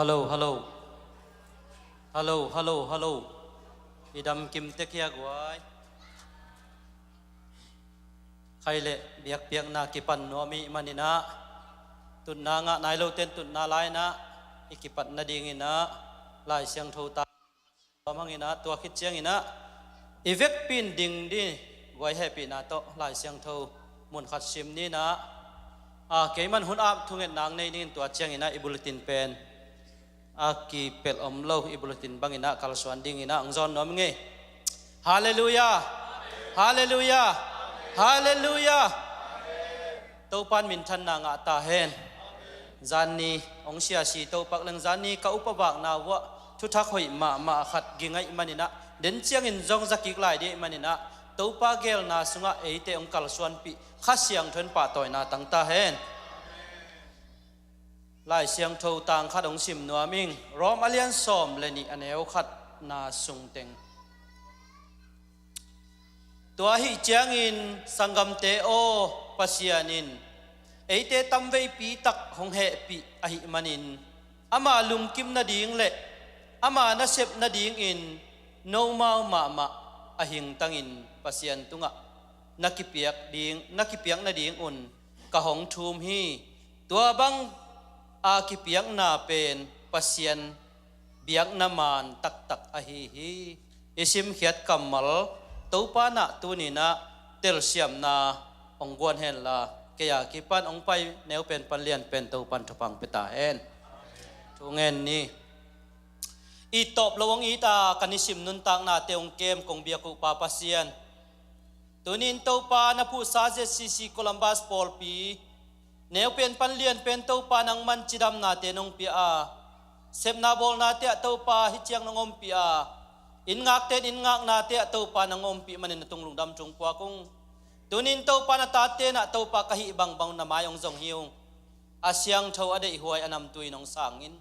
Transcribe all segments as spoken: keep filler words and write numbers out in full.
Hallo, hallo. Hallo, hallo, hallo. I dam kim tek hia guai. Khai le biakpiakna kipan nuam i hih manin ah, tutna ngah nai lote'n tutna lai-in ah i kipat nadingin ah Lai Siangtho tang nuam hang in ah, tua khit ciangin ah i vekpi in ding ding, guai hehpihna tawh Lai Siangtho mun khat sim ni in ah, a, keiman hun ap thungetna hong nei ning in, tua ciangin ah i bulletin pen a kipelh om lo, i bulletin bangin ah kalsuan dingin ah hong zawn nuam ing ei. Halleluiah! Halleluiah! Halleluiah! Topa'n minthanna ngah ta hen. Zanni hong siasi topak leng, zanni ka upa vakna uah thuthak hoih mahmah khat ging ahih manin ah, den ciangin zong za kik lai ding ahih manin ah, Topa geelna sungah eite hong kalsuanpih Kha Siangtho in pahtawina tang ta hen. Lai Siangtho tang khat hong sim nuam ing. Rom a lian sawm le nih, a neu khatna sung teng. Tua ahih ciangin sanggamte aw, Pasian in eite tamveipi tak hong hehpih ahih manin, ama lungkim nading le ama nasep nadingin nomau mahmah a hingtangin Pasian tungah na kipiak ding, na kipiak nadingun ka hong thum hi. Tua bang a kipiakna pen Pasian biakna maan taktak ahi hi. I simkhiat kammal Topa in ah tuni in ah telsiamna hong guan henla, kei a kipan hong pai neu pen pan lian pen Topa'n thupha hong pia ta hen. Thu ngen ni. It tawp lo hong it a, ka nisim nuntaknate hong kem kong biak uh Pa Pasian, tuni in Topa, na phuhsa Z C C Columbus pawlpi neu pen pan lian pen Topa, nangma'n cidamnate nong pia a, sepna bawlnate ah Topa hih ciang nong ompih a, inn ngakte'n inn ngaknate ah Topa nong ompih manin na tung lungdam tung puak ung. Tuni in Topa, na tate in ah Topa, ka hih bangbang na mai hong zong hi ung. A siangtho, a deihhuai, a namtui in hong sang in.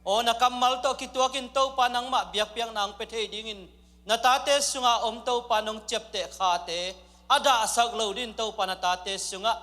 Aw, na kammal tawh kituakin Topa, nangmah biakpiakna hong pia thei dingin na tate sungah om Topa, nong ciapteh khate a dahsak lo dingin Topa, na tate sungah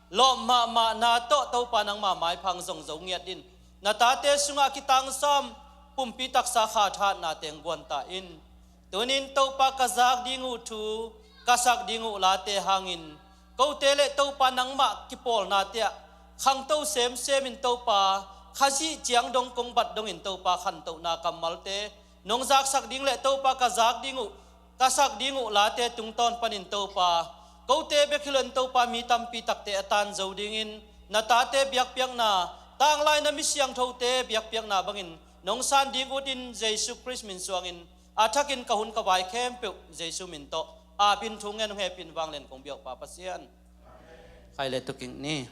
lawp mahmahna tawh Topa, nangma maipha hong zong zo ngiat dingin na tate sungah kitangsam pumpi taksa kha thahatnate hong guan ta in. Tuni in Topa, ka zak ding uh thu, ka sak ding uh late hangin kote le Topa, nangmah kipawlnate ah khangto semsem in Topa, Khazih ciang dong kong bat dongin Topa, khantohna kammalte nong zaksak ding le Topa, ka zak ding uh, ka sak ding uh late tungtawn panin Topa, kote bek hi loin Topa, mi tampi takte a tan zo dingin na tate biakpiakna, tanglai na mi siangthote biakpiakna bangin nong san ding utin, Jesu Khrist min suangin a thakin ka hun ka vai khempeuh Jesu min tawh apin thu ngen, hong hehpih in vanglian kong biak uh Pa Pasian. Khai le tu kik ni.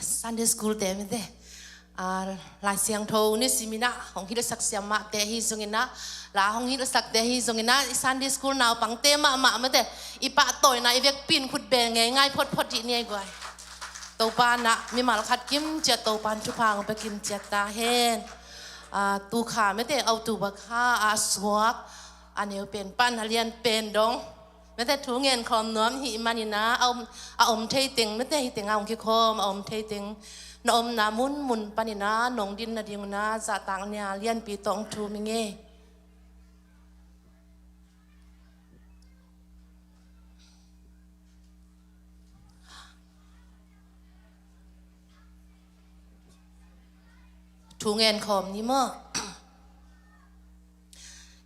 Sunday school te mite, a, Lai Siangtho ni simin ah hong hilhsak siam mahte ahi zongin ah, la hong hilhsakte ahi zongin ah, i Sunday school naupangte mahmah mite, i pahtawina i vekpi in khut beng ngeingai photphot dih ni ei guai. Topa in ah mimal khat kim ciat Topa in thupha hong pia kim ciat ta hen. A, tukha mite, October kha a suak, a neu pen pan a lian pen dong mite thu ngen khawm nuam hih manin ah, a om, a om thei teng mite, hih teng a hong kikhawm a om thei teng, na omna munmun panin ah nong din nading un ah zahtak nia lianpi tawh hong thum ing ei. Thu ngen khawm ni maw?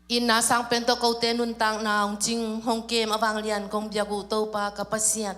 Itna sang pen tawh kote nuntakna hong cing hong kem a vanglian kong biak uh Topa ka Pasian,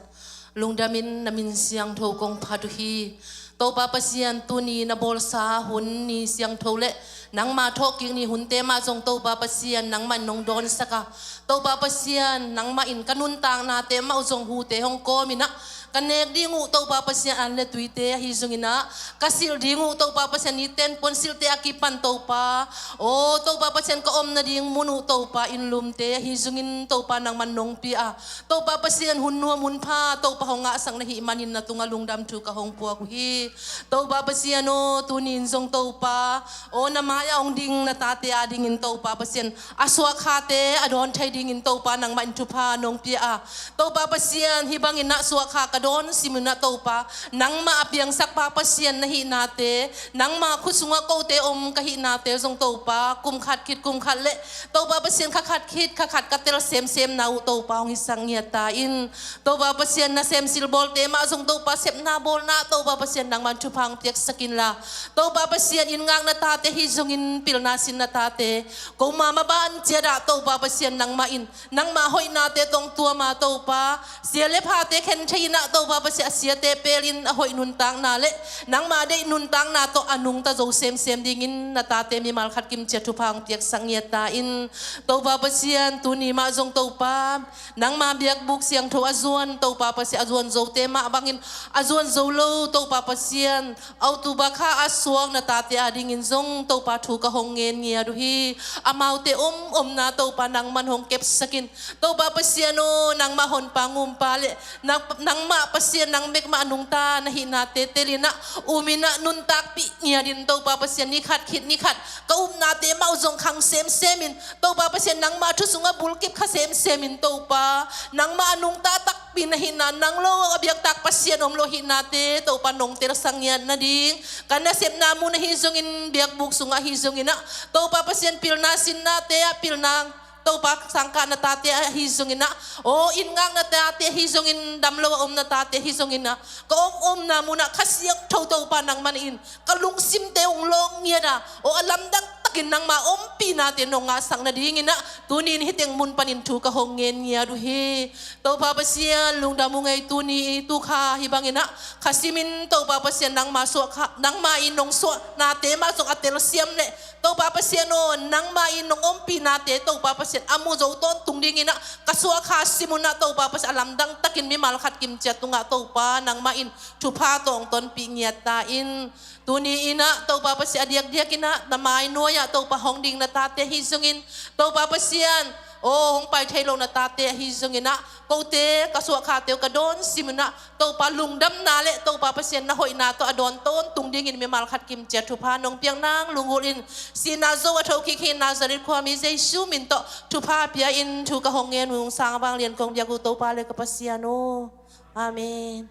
lungdamin na min siangtho kong phat uh hi. Topa Pasian, tuni na bawlsa hun ni siangtho le nangma thawhkik ni hunte mah zong Topa Pasian nangmah in nong dawnsak a, Topa Pasian nangmah in ka nuntaknate mah uh zong hute hong kawmin ah, ka nek ding uh Topa Pasian an le tuite ahi zongin ah, ka silh ding uh Topa Pasian niten puan silhte a kipan Topa, aw Topa Pasian ka om nading mun uh Topa inn lumte ahi zongin Topa nangman nong pia a, Topa Pasian hun nuam hun pha Topa hong ngahsak na hih manin na tungah lungdam thu ka hong puak uh hi. Topa Pasian aw, tuni in zong Topa aw, na mai-ah hong ding na tate adingin Topa Pasian a suakkhate a dawn thei dingin Topa nangmah in thupha nong pia a, Topa Pasian hih bangin ah suakkha ka dawn simin ah Topa, nangmah a piangsak pa Pasian na hihnate, nangma khut sungah kote om ka hihnate zong Topa, kum khat khit kum khat le Topa Pasian kha khat khit kha khat ka tel semsemna uh Topa hong hisak ngiat ta in. Topa Pasian nasem silbawlte mah zong Topa sepna bawlna Topa Pasian nangman thupha hong piaksak inla, Topa Pasian inn ngak na tate ahi zongin pilna sin na tate, koma maban ciat ah Topa Pasian nangmah in nangma hoihnate tawh hong tuam a Topa, sia le phate khen thei in ah Topa Pasian a siate pelin a hoih nuntakna le nangma deih nuntakna tawh a nungta zo semsem dingin na tate mimal khat kim ciat thupha hong piaksak ngiat ta in. Topa Pasian tuni mah zong Topa, nangma biakbuk siangtho a zuan Topa Pasian, a zuan zote mah bangin a zuan zo lo Topa Pasian, October kha a suak na tate adingin zong Topa thu ka hong ngen ngiat uh hi. Amaute om omna Topa nangman hong kepsak in. Topa Pasian aw, nangmah honpa ngumpa le nang, nangmah Pasian nang bek mah a nungta na hihnate telin ah umin ah nuntakpih ngiat in Topa Pasian, ni khat khit ni khat ka upnate mah uh zong khang semsem in Topa Pasian nangmah thu sungah bulkip kha semsem in Topa, nangmah a nungta takpi na hihna, nang lo a biaktak Pasian om lo hihnate Topa nong telsak ngiat nading, ka nasepna mun ahi zongin biakbuk sungah ahi zongin ah Topa Pasian pilna sinnate ah pilna Topa sangkah na tate ahi zongin ah, aw inn ngak na tate ahi zongin, dam lo a om na tate ahi zongin ah, ka om omna mun ah Kha Siangtho Topa nangman in ka lungsimte hong lawng ngiat a, aw a lamdang takin nangma ompihnate nong ngahsak nadingin ah tuni in hih teng mun panin thu ka hong ngen ngiat uh hi. Topa Pasian lungdam ung ei, tuni tukha hih bangin ah kha simin Topa Pasian nangma suak kha, nangma in nong suahnate mah zong a telsiam le Topa Pasian aw, nangma in nong ompihnate Topa Pasian a mu zo tawntung dingin ah ka suakkha simun ah Topa Pasian a lamdang takin mimal khat kim ciat tungah Topa nangma in thupha tawh hong tonpih ngiat ta in. Tuni in ah Topa Pasian a diakdiakin ah na mai nuai-ah Topa hong ding na tate ahi zongin, Topa Pasian aw hong pai thei lo na tate ahi zongin ah, kote ka suakkhate uh ka dawn simun ah Topa lungdamna le Topa Pasian na hoihna tawh a dawn tawntung dingin mimal khat kim ciat thupha nong piak nang lunggulh in. Sihna zo a thokik hi Nazareth khuami Jesu min tawh thupha pia in thu ka hong ngen ung. Sang a vanglian kong biak uh Topa le ka Pasian aw. Amen.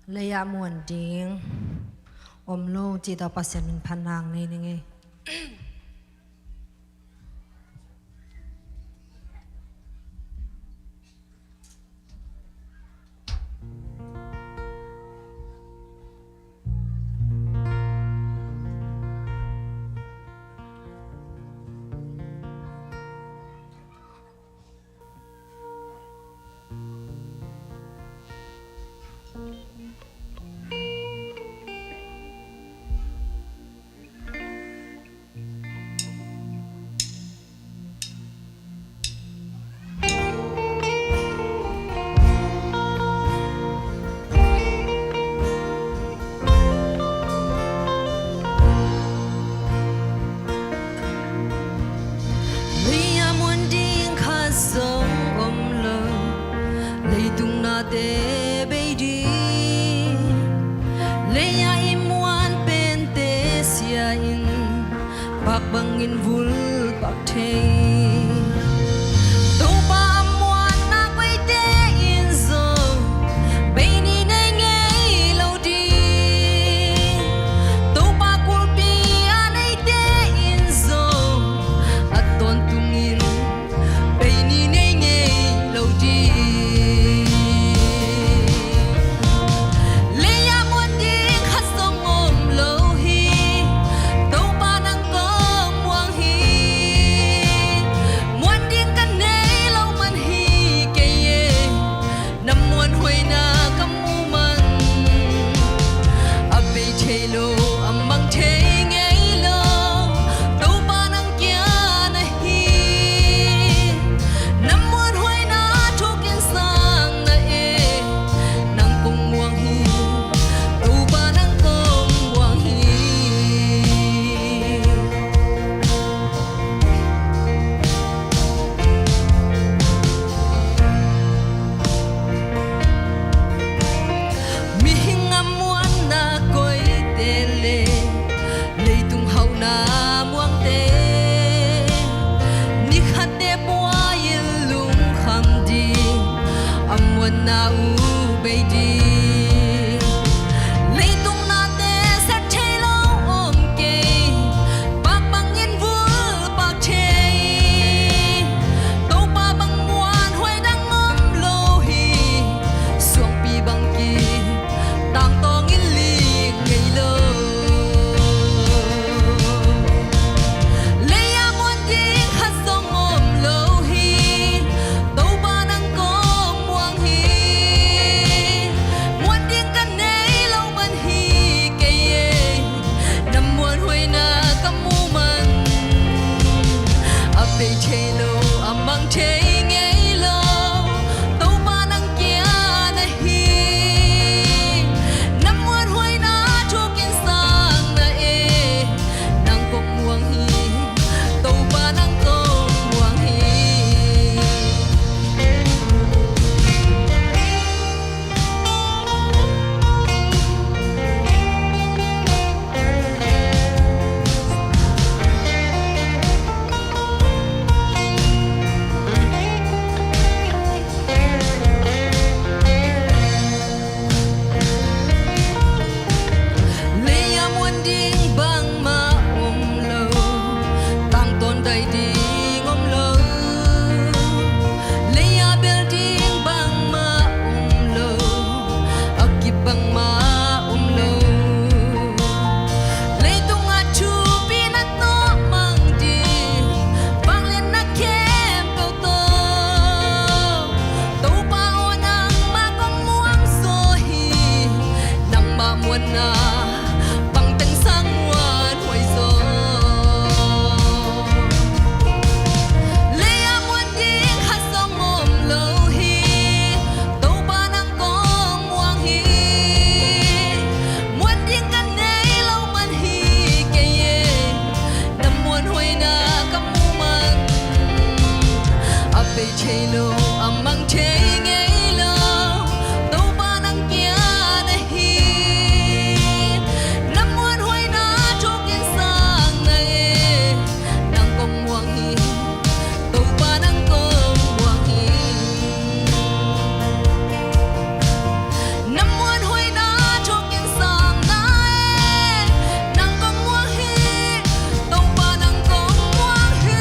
Lei-ah muan ding om lo cih tawh Pasian min phatna nei ning ei. te bei ding, lei-ah i muan pente sia in, pak bangin vul pak thei. Topa a muanna koite in zong bei ni nei ngei lo ding. Topa kulhpi a neite in zong a tawntungin bei ni nei ngei lo ding. Lei-ah muan ding khat zong om lo hi. Topa nang kong muang hi. Muan ding ka nei lo man hi kei e. Na muanhuaina ka muh man, a bei thei lo, a mang thei ngei lo, Topa nang kia na hi. Na muanhuaina thukin sang na e, nang kong muang hi, Topa nang kong muang hi. Mihing a muanna koite le leitung hauhna muangte, ni khatte buai-in lungkham ding a muanna uh bei ding. Leitung nate sep thei lo om kei, pak bangin vul pak thei. Topa bang muanhuai dang om lo hi. Suangpi bang ki tangtawng in lik ngei lo. Lei-ah muan ding khat zong om lo hi. Topa nang kong muang hi. Muan ding ka nei lo man hi kei e. Na muanhuaina ka muh man, a bei thei lo, a mang thei ngei lo, Topa nang kia na hi. Na muanhuaina thukin sang na e, nang kong muang hi, Topa nang kong muang hi. Lei-ah muan ding bangmah om lo, tangtawn dai ding om lo. Lei-ah bel ding bangmah om lo, a kip bangmah om lo. Leitungah thupi na tawh mang ding, vangliatna khempeuh tawh, Topa aw nangmah kong muang zaw hi. Nangmah muanna bang teng sang muanhuai zaw. Lei-ah muan ding khat zong om lo hi. Topa nang kong muang hi. Muan ding ka nei lo man hi kei e. Na muanhuaina ka muh man, a bei thei lo, a mang thei ngei lo, Topa nang kia na hi. Na muanhuaina thukin sang na e, nang kong muang hi. Topa nang kong muang hi. Na muanhuaina thukin sang na e, nang kong muang hi. Topa nang kong muang hi.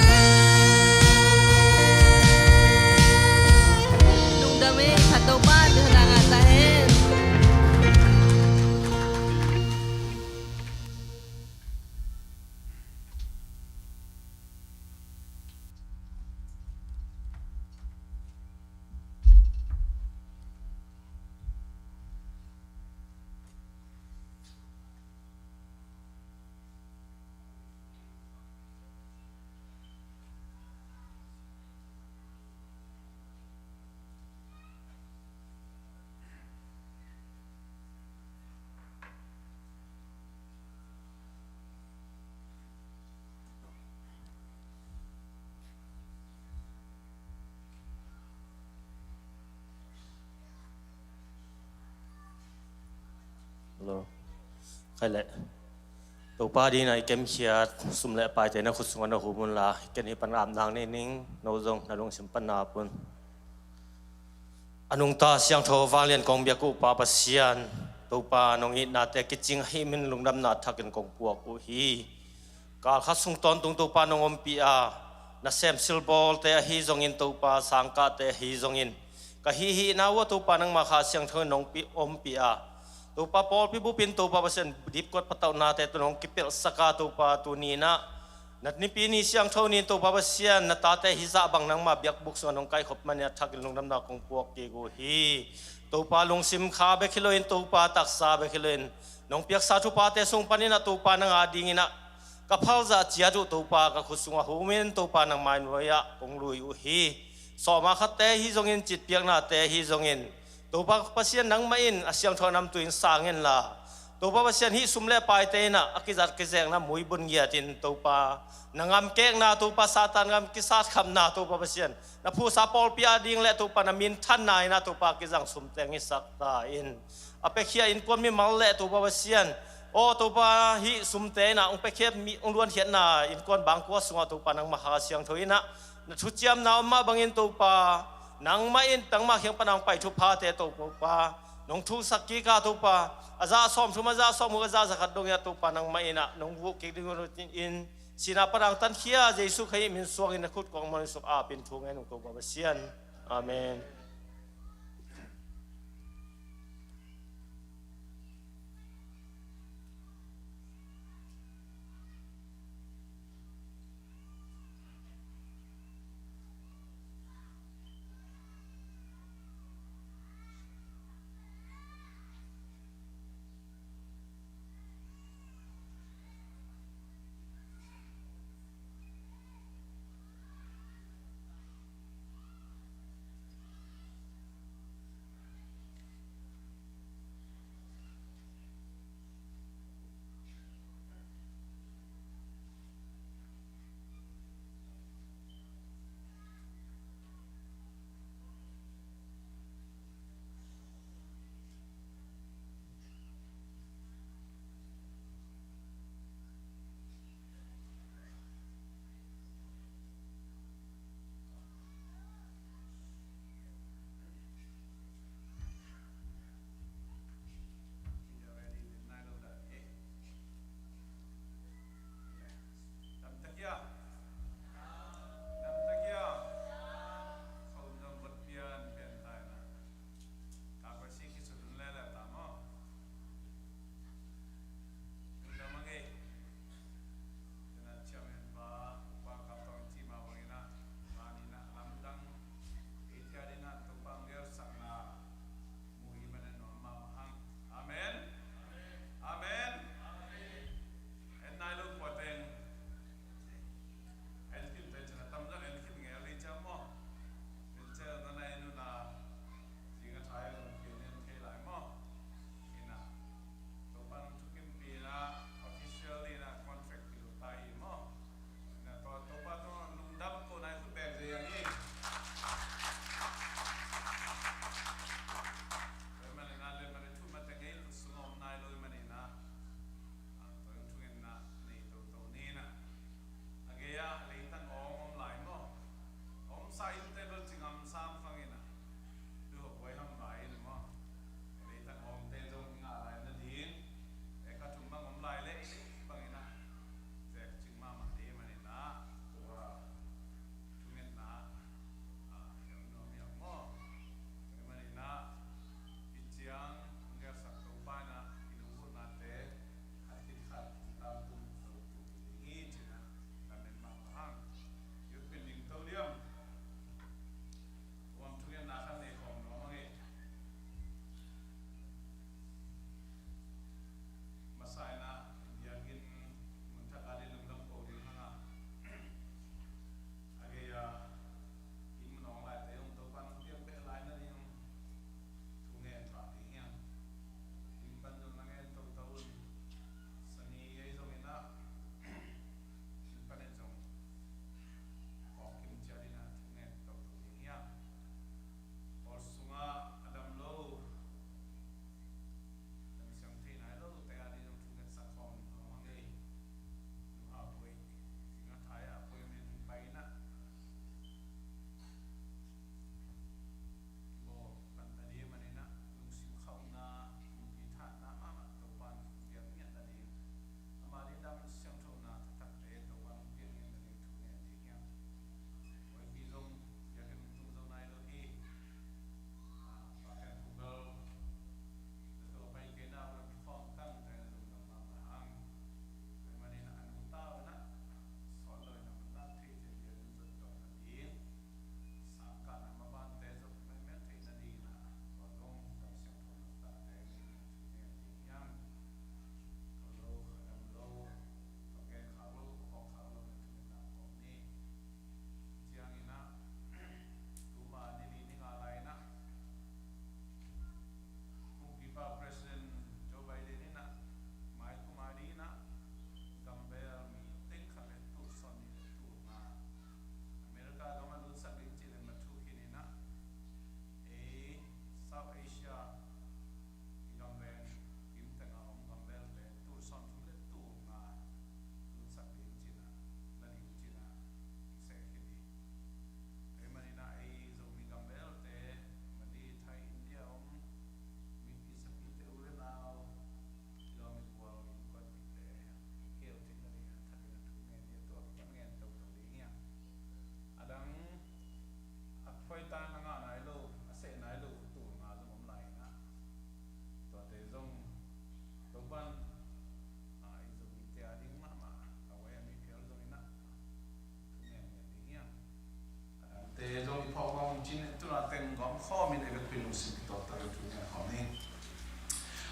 Khai leh, Topa dingin a i kemkhiat sum le paite na khut sungah na hum unla, ken hi pan apna nei ning. No zong na lungsim pan ap un. A nungta siangtho vanglian kong biak uh Pa Pasian, Topa nong itnate kicing ahih manin lungdamna thakin kong puak uh hi. Kal khat sung tawntung Topa nong ompih a, nasem silbawlte ahi zongin Topa, sangkahte ahi zongin, ka hihhihna uh ah Topa nangma Kha Siangtho in nong pi-, ompih a, Topa pawlpi bupin Topa Pasian dipkuat patauhnate tawh nong kipelhsak a, Topa tuni in ah na Nipi ni siangtho ni-in Topa Pasian, na tate hizah bang nangma biakbuk sungah nong kaihkhop manin a thakin lungdamna kong puak kik uh hi. Topa lungsim kha bek hi loin, Topa taksa bek hi loin, nong piaksa thuphate sung panin ah Topa nang adingin ah ka phalzah ciat uh Topa ka khut sungah humin Topa nangma innlai-ah kong lui uh hi. Sawma khatte hi zongin, citpiaknate hi zongin, Topa Pasian nangmah in a siangtho a namtui in sang inla, Topa Pasian hih sum le paite in ah a kizat kizekna muibun ngiatin Topa, na ngamkekna Topa, Satan gam kisatkhapna Topa Pasian, na phusa pawlpi ading le Topa na minthanna in ah Topa kizang sumte hong hisak ta in. A piakhia innkuan mimal le Topa Pasian, aw Topa, hih sumte in ah hong piakhia mi, hong luankhiatna innkuan bangkua sungah Topa nangma Kha Siangtho in ah na thuciamna om mah bangin Topa, nangmah in nangma kiang pan a hong pai thuphate Topa, nong thuksak kik a Topa, a zah sawmthum, a zah sawmguk, a zah zakhat dong in ah Topa nangmah in ah nong huh kik ding uh in, sihna pan a hong tankhia Jesu Khazih min suangin na khut kong muan suk apin thu ngen ung Topa Pasian. Amen.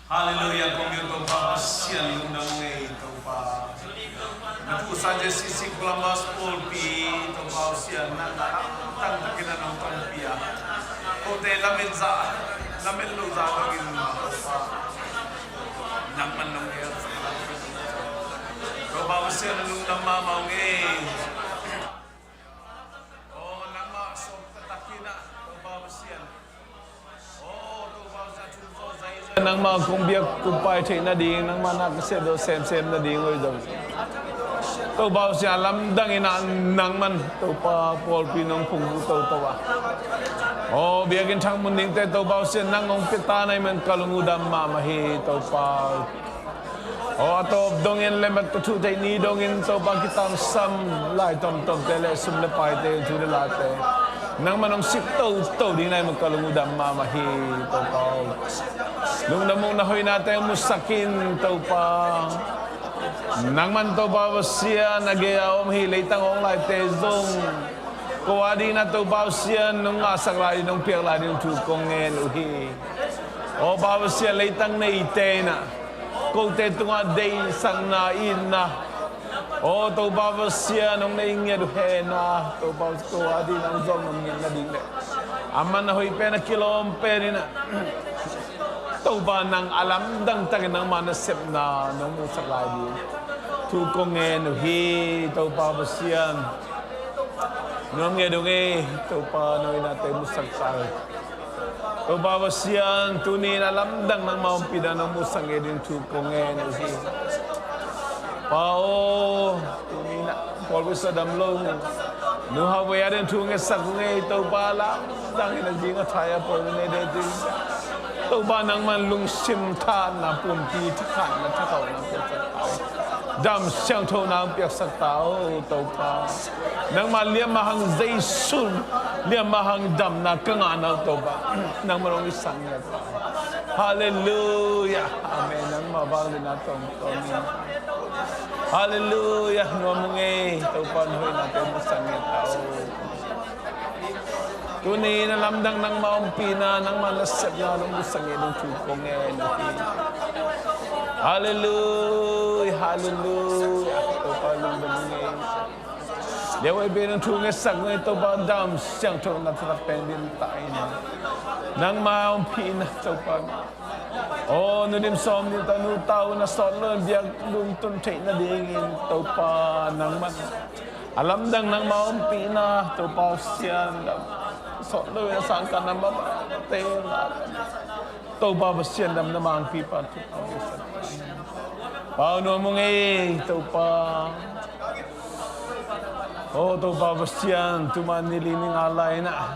Halleluiah, kong yu Topa Pasian, lungdam ung ei Topa. Na pusa J C C Columbus pawlpi Topa Pasian, na na tang takin a nong tangpi a, kote lamet za, lamet lo za dongin Topa, nangman nong gel. Topa Pasian, lungdam mahmah ung ei. Aw, nangmah sawm taktakin ah Topa Pasian. Aw Topa Pasian, nangmah kong biak kong pai theih nading, nangmah na ka sep dawh semsem nading oi dong. Topa Pasian, lamdang in ah nangman Topa pawlpi nong phungvuh toto a, aw biakinn thak mun dingte Topa Pasian, nang hong pia ta na hih man ka lung uh dam mahmah hi Topa. Aw a tawp dongin le mat ka thuh theih ni dongin Topa kitangsam lai tomtomte le sum le paite, thu le late nangman hong sik toto ding na hih man ka lung uh dam mahmah hi Topa. Lungdam ung, na hoihnate hong musak in Topa. Nangman Topa Pasian a gei a om hi, leitang a hong laite zong ko a dingin ah Topa Pasian nong ngahsak lai ding, nong piak lai ding thu kong ngen uh hi. Aw Pa Pasian, leitang neite in ah kote tungah deihsakna, itna, aw Topa Pasian, hong nei ngiat uh hen a, Topa Pasian, ko a dingin ah hong zawh ngiat nading le a man a hoih pen, a kilawm pen in ah Topa, nang a lamdang takin nangma nasepna nong musak lai ding thu kong ngen uh hi. Topa Pasian, nuam ngiat ung ei Topa, na hoihnate musak ta hi. Topa Pasian, tuni in a lamdang nangma ompihna nong musak ngiat ding thu kong ngen uh hi. Pa aw, tuni in ah pawlpi sung a dam lo nu hau vei a ding thu ngetsak ung ei Topa, lamdang in a zing a thai a pawlpi nei ding Topa, nangman lungsim thahatna, pumpi thahatna, thakhauhna piaksak ta hi. Dam siangtho nang piaksak ta aw Topa. Nangma liamma hang Jesu liamma hang damna ka ngahna uh Topa, nangman hong i sang ngiat ta hi. Halleluiah. Amen. Nangma vangliatna tawmtawm in. Halleluiah. Nuam ung ei Topa, na hoihnate musak ngiat ta aw. Tuni in a lamdang nangma ompihna, nangma nasepna nong musak ngiat ding thu kong ngen uh hi. Halleluiah, halleluiah. Topa lungdam ung ei. Leh a hoih pen in thu ngetsak ung ei Topa, dam siangtho na thatak pen din ta in. Nangma ompihna Topa, aw nu dim sawm nih ta, nu tau na sawt lo in biak lungtun theih nadingin Topa, nangman a lamdang nangma ompihna Topa Pasian, sawt lo in a sangkah na mate na Topa Pasian, damna mangpipa thu Pa, nuam ung ei Topa. Aw Topa Pasian, tu ma ni li ni nga lai in ah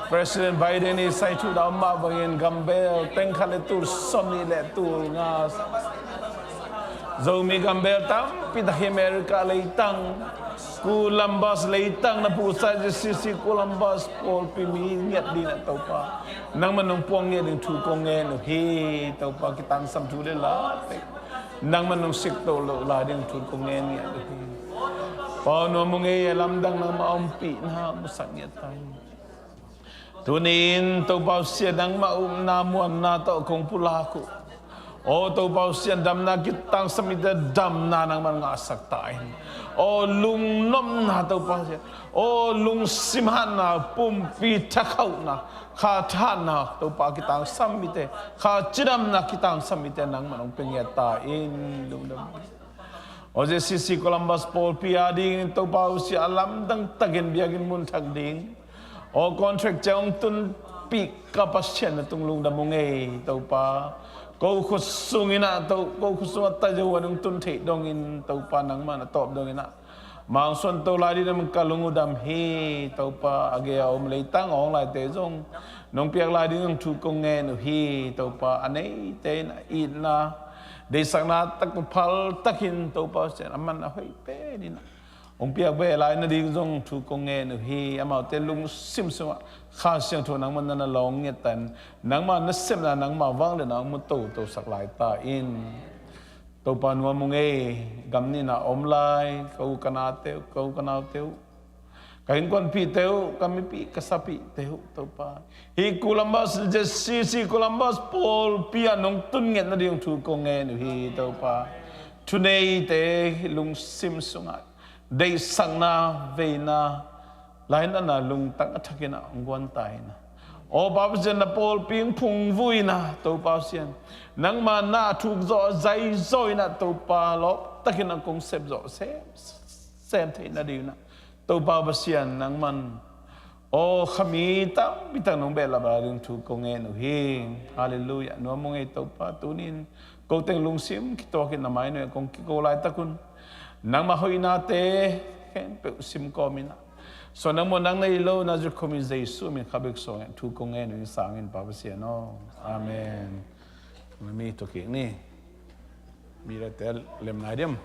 President Biden i saithuhna om mah bangin gambel teng khat le tul sawm nih le tul nga Zomi gambel tampi tak hi America leitang, Columbus leitang, na pusa J C C Columbus pawlpi mi ngiat dingin ah Topa, nangman nong puang ngiat ding thu kong ngen uh hi. Topa, kitangsam thu le late nangman nong sik to loh lai ding thu kong ngen ngiat uh hi. Pa aw, nuam ung ei, a lamdang nangma ompihna musak ngiat ta hi. Tuni in Topa Pasian, nangma upna muanna tawh kong pulak uh. Aw Topa Pasian, damna kitangsam mite damna nangman ngahsak ta in. Aw lungnopna Topa Pasian, aw lungsim hatna, pumpi thakhauhna, kha thahatna Topa kitangsam mite, kha cidamna kitangsam mite nangman hong pia ngiat ta in. Lungdam. Aw J C C Columbus pawlpi a dingin Topa Pasian, a lamdang takin biakinn mun thak ding aw contract ciang hong tunpih ka Pasian, na tung lungdam ung ei Topa. Ko khut sungin ah, ko khut sungah tazo a nong tun theih dongin Topa, nangman a tawp dongin ah mangsuan to lai dingin ka lung uh dam hi Topa. A gei a om leitang a hong laite zong nong piak lai ding zong thu kong ngen uh hi Topa. A neite in ah itna, deihsakna tak phal takin Topa Pasian, a man a hoih pen in ah hong piak ve lai nading zong thu kong ngen uh hi. Amaute lungsim sungah Kha Siangtho nangman na na lawng ngiat ta in, nangma nasepna, nangma vangliatna hong mu totosak lai ta in. Topa, nuam ung ei, gam nihna om lai ka u ka nate uh, ka u ka naute uh, Ka innkuanpihte uh, ka mipih, ka sapihte uh, Topa. Hih Columbus, Z C C Columbus pawlpi ah nong tun nget nading thu kong ngen uh hi, Topa. Thuneite lungsim sungah deihsakna, veina, lainatna lungtang a thakin ah hong guan ta in ah, aw Pa Pasian, na pawlpi hong phungvuh in ah, Topa Pasian, nangma na thuk zawh a zai zawh in ah, Topa, lawptakin ah kong sep zawh sem, sem theih nading in ah, Topa Pasian, nangman aw, khami tampi tak nong behlap a ding thu kong ngen uh hi. Halleluiah. Nuam ung ei, Topa. Tunin ko teng lungsim kituakin na mai nuai kong kiko laitak un, nangma hoihnate khempeuh sim kawm in ah, suan nang muan nang nei lo Nazareth khuami Jesu min kha bek suangin thu kong ngen uh hi, sangin Pa Pasian aw. Amen. Mi tua kik ni. Mi late lem nai diam.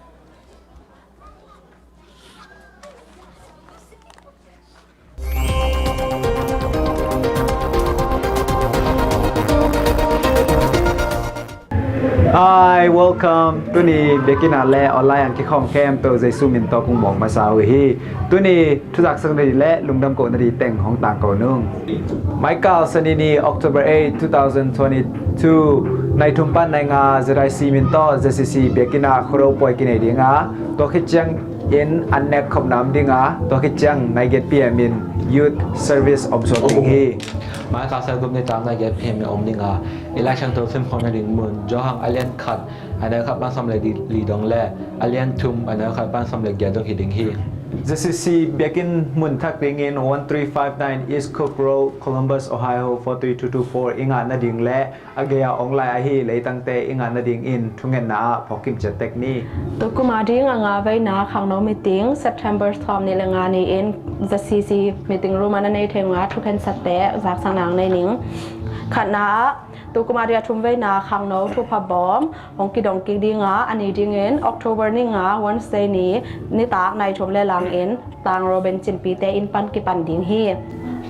Hi, welcome. Tuni biakinn ah le online ah kikhawm khempeuh Jesu min tawh kong muang masa uh hi. Tuni thuzak sak nading le lungdam koh nading teng hong tangko nung. Maikal Sani ni, October eight, two thousand twenty-two, nai thum pan nai nga Z I C min tawh Z C C biakinn ah Khuado pawi kinei ding a, tua khit ciangin an nek khopna om ding a, tua khit ciang nai giat P M in youth service om suak ding hi. Maikal Sani group nitak nai giat P M in om ding a, i Lai Siangtho sim khawm nading mun Johan a lian khat, a neu khat pan sawm le li dong le a lian thum, a neu khat pan sawm le giat dong hi ding hi. Z C C biakinn mun thak dingin one three five nine East Cook Road, Columbus, Ohio four three two two four i ngah nading le a gei-a hong lai ahi leitangte i ngah nadingin thungetna ah phawk kim ciat tek ni. Tukum a ding a nga veina khangno meeting September sawm nih le nga ni-in Z C C meeting room ah na nei thei ung a, thukhensatte zaksak nang nei ning. Khatna ah tukum a ding a thum veina khangno thupha bawm hong kidong kik ding a, a ni dingin October ni nga Wednesday ni nitak nai thum le lang in Tang Robin Cinpite inn pan kipan ding hi.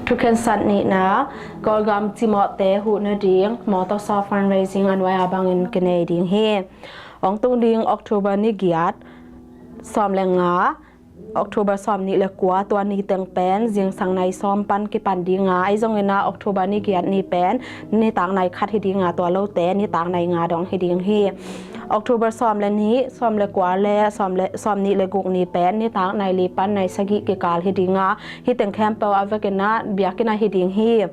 Thukhensat nihna, Kawlgam cimawhte huh nading mawtaw sawp fundraising a nuai a bangin kinei ding hi. Hong tung ding October ni giat, sawm le nga, October sawm nih le kua, tua ni teng pen zingsang nai sawm pan kipan ding a, ahi zongin ah October ni giat ni pen nitak nai khat hi ding a, tua lote nitak nai nga dong hi ding hi. October sawm le nih, sawm le kua le sawm le, sawm nih le guk ni pen nitak nai li pan nai sagih kikal hi ding a, hih teng khempeuh a vekin ah biakinn ah hi ding hi.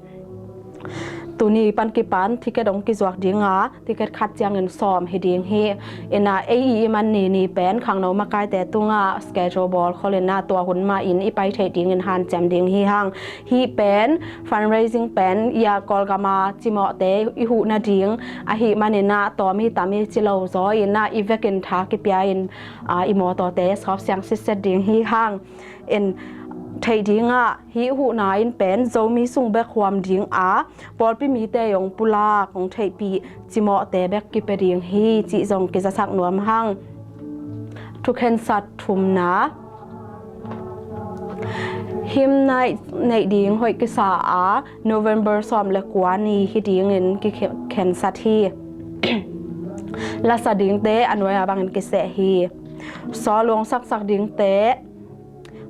Tuni pan kipan ticket hong kizuak ding a, ticket khat ciangin sawm hi ding hi. In ah ei i man ni ni pen khangno makaite tungah schedule bawl khol in ah tua hun mah in i pai theih dingin hanciam ding hi hang. Hih pen fundraising pen i a Kawlgam a cimawhte i huh nading ahih manin ah tawm i tam i ci lo zaw in ah i vekin tha kipia in, ah, i mawtawte sawp siang sitset ding hi hang. In theih ding ah hih huhna in pen Zomi sung bek huam ding a, pawlpi mite hong pulak, hong theihpih cimawhte bek kipia ding hi cih zong kizasak nuam hang. Thukhensat thumna, hymn night neih ding hoih kisa a, November sawm le kua ni hi dingin kikhensat hi. Lasa dingte a nuai a bangin kiseh hi. Sawl hong saksak dingte,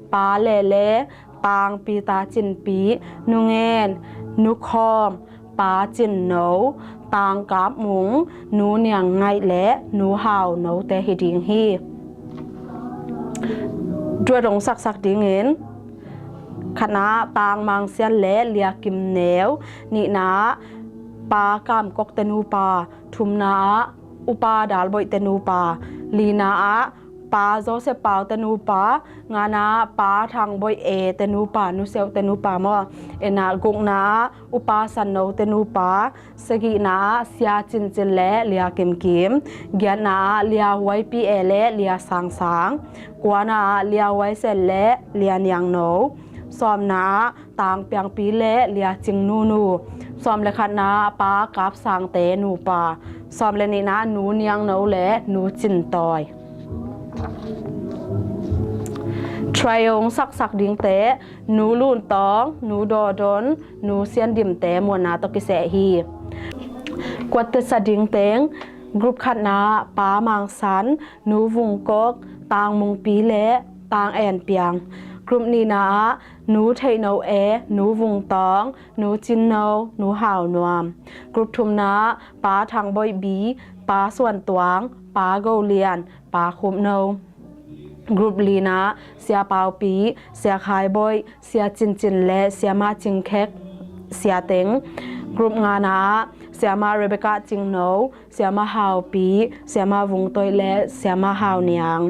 Pa Lele, Pang Peter Cinpi, Nu Ngen, Nu Khawm, Pa Cin No, Tang Kap Mung, Nu Niang Ngaih le Nu Hau Note hi ding hi. Duet hong saksak dingin, khatna ah Tang Mang Sian le Lia Kim Neu, nihna ah Pa Kam Kok te nupa, thumna ah Upa Dal Boih te nupa, lina ah Pa Joseph Pau te nupa, ngana ah Pa Thang Boih E te nupa, Nu Seuh te nupa maw, in ah gukna ah Upa San No te nupa, sagihna ah Sia Cin Cin le Lia Kim Kim, giatna ah Lia Huai Pi E le Lia Sang Sang, kuana ah Lia Huai Sen le Lia Niang No, sawmna ah Tang Piang Pi le Lia Cing Nu Nu, sawm le khatna ah Pa Kap Sang te nupa, sawm le nihna ah Nu Niang No le Nu Cin Tawi. Trio hong saksak dingte, Nu Lun Tawng, Nu Daw Don, Nu Sian Dim te muanna tawh kiseh hi. Quartet sa dingteng, group khatna ah Pa Mang San, Nu Vung Kok, Tang Mung Pi le Tang En Piang. Group nihna ah Nu Theihno E, Nu Vung Tawng, Nu Cin No, Nu Hau Nuam. Group thumna ah Pa Thang Boih B, Pa Suan Tuang, Pa Go Lian, Pa Khup No. Group lina ah Sia Pau Pi, Sia Khai Boih, Sia Cin Cin le Siama Cing Khek, Sia Teng. Group ngana ah Siama Rebecca Cing No, Siama Hau Pi, Siama Vung Toih le Siama Hau Niang.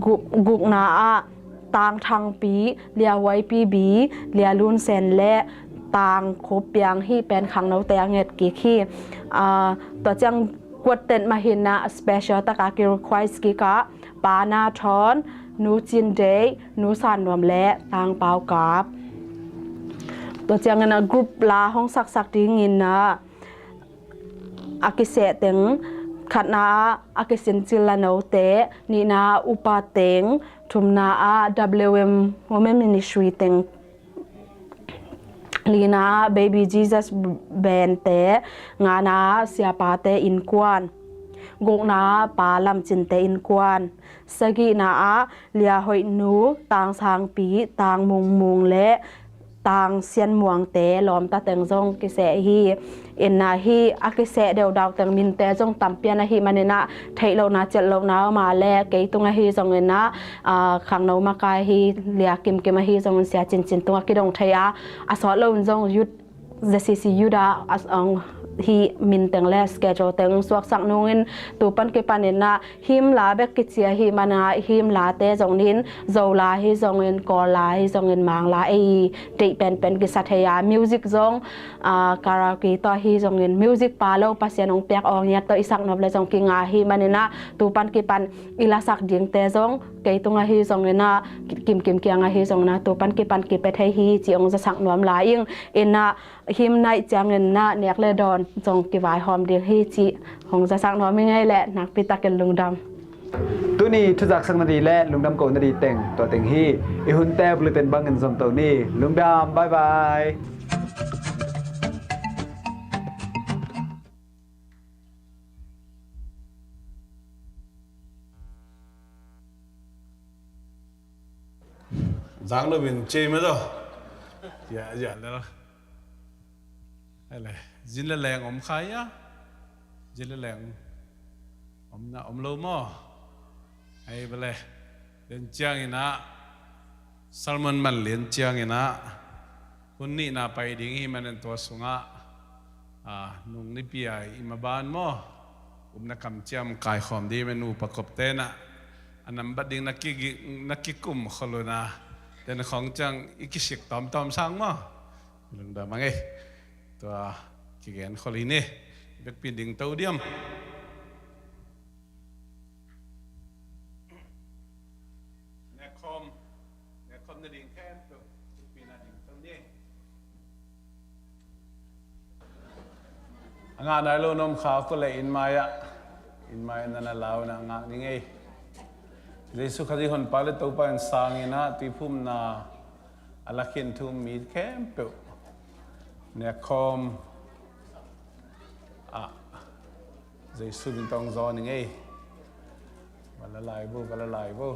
Gu-, gukna ah Tang Thang Pi, Lia Huai Pi Bi, Lia Lun Sen le Tang Khup Piang, hih pen khangnote a nget kik hi. Ah, tua ciang quartet mah hi-in ah special taka ki request kik ah Pa Na Thawn, Nu Cin Deih, Nu San Nuam le Tang Pau Kap. Tua ciangin ah group la hong saksak dingin ah a kiseh teng, khatna ah a kisincil la note, nihna ah Upa Teng, thumna ah W M Women Ministry teng, lina ah Baby Jesus Band te, ngana ah Siapate Innkuan, gukna ah Pa Lam Cinte Innkuan, sagihna ah Lia Hoih Nu, Tang Sang Pi, Tang Mung Mung le Tang Sian Muangte lawmta teng zong kiseh hi. In ah hih a kiseh deuhdau teng minte zong tampi a na hih manin ah theih lohna, ciat lohna om a leh kei tung ahi zongin ah, ah, khangno makai hi, Lia Kim Kim ahi zongin Sia Cin Cin tungah kidong thei a, a sawt loin zong youth, Z C C youth ah, a, ang, hih min teng le schedule teng suaksak nungin tu pan kipanin ah hymn la bek kici ahih manin ah hymn late zong nin, Zo la hi zongin, Kawl la hi zongin, Mang la ei deih penpen kisa thei a, music zong, ah, karaoke tawh ahi zongin, music pa lo Pasian hong piak awngiat tawh i sak nop le zong kinga ahih manin ah tu pan kipan i lasak dingte zong kei tung ahi zongin ah, Kim Kim kiang ahi zongin ah tu pan kipan kipia thei hi cih hong zasak nuam lai ing. In ah hymn night ciangin ah nek le dawn zong kivaihawm ding hi cih hong zasak nuam ing ei leh, nakpi takin lungdam. Tuni thuzaksak nading le lungdam ko nading teng tua teng hi. I hunte bulletin bangin zom to ni. Lungdam, bye bye. Zang lo bin che ma zo. Ya, ya, le. Ai le, zin le leng om kha hia? Zin le leng om na om lo maw? Ai bale. Lian ciangin ah, sermon man lian ciangin ah, hun nihna pai ding hi manin tua sungah, ah, nung nipi a i maban maw, upna kamciam kaikhawm ding manin upa kopte in ah a nambat ding na ki, na kikum khol un ah, ten khawng ciang i kisik tawmtawm sang maw. Lungdam a ngei. Tua kigen khol hi ni. Bekpi ding to diam. Nekhawm, nekhawm nading khempeuh, thupina ding to ni. A ngah nai lo na om kha kua le inn mai ah, inn mai ah na na lau na ngak ni ngei. Jesu Khazih Honpa le Topa in sangin ah tuiphumna a lakhin thu um mi khempeuh nekhawm ah Jesu min tawh zawn ing ei. Va la lai vo, va la lai vo.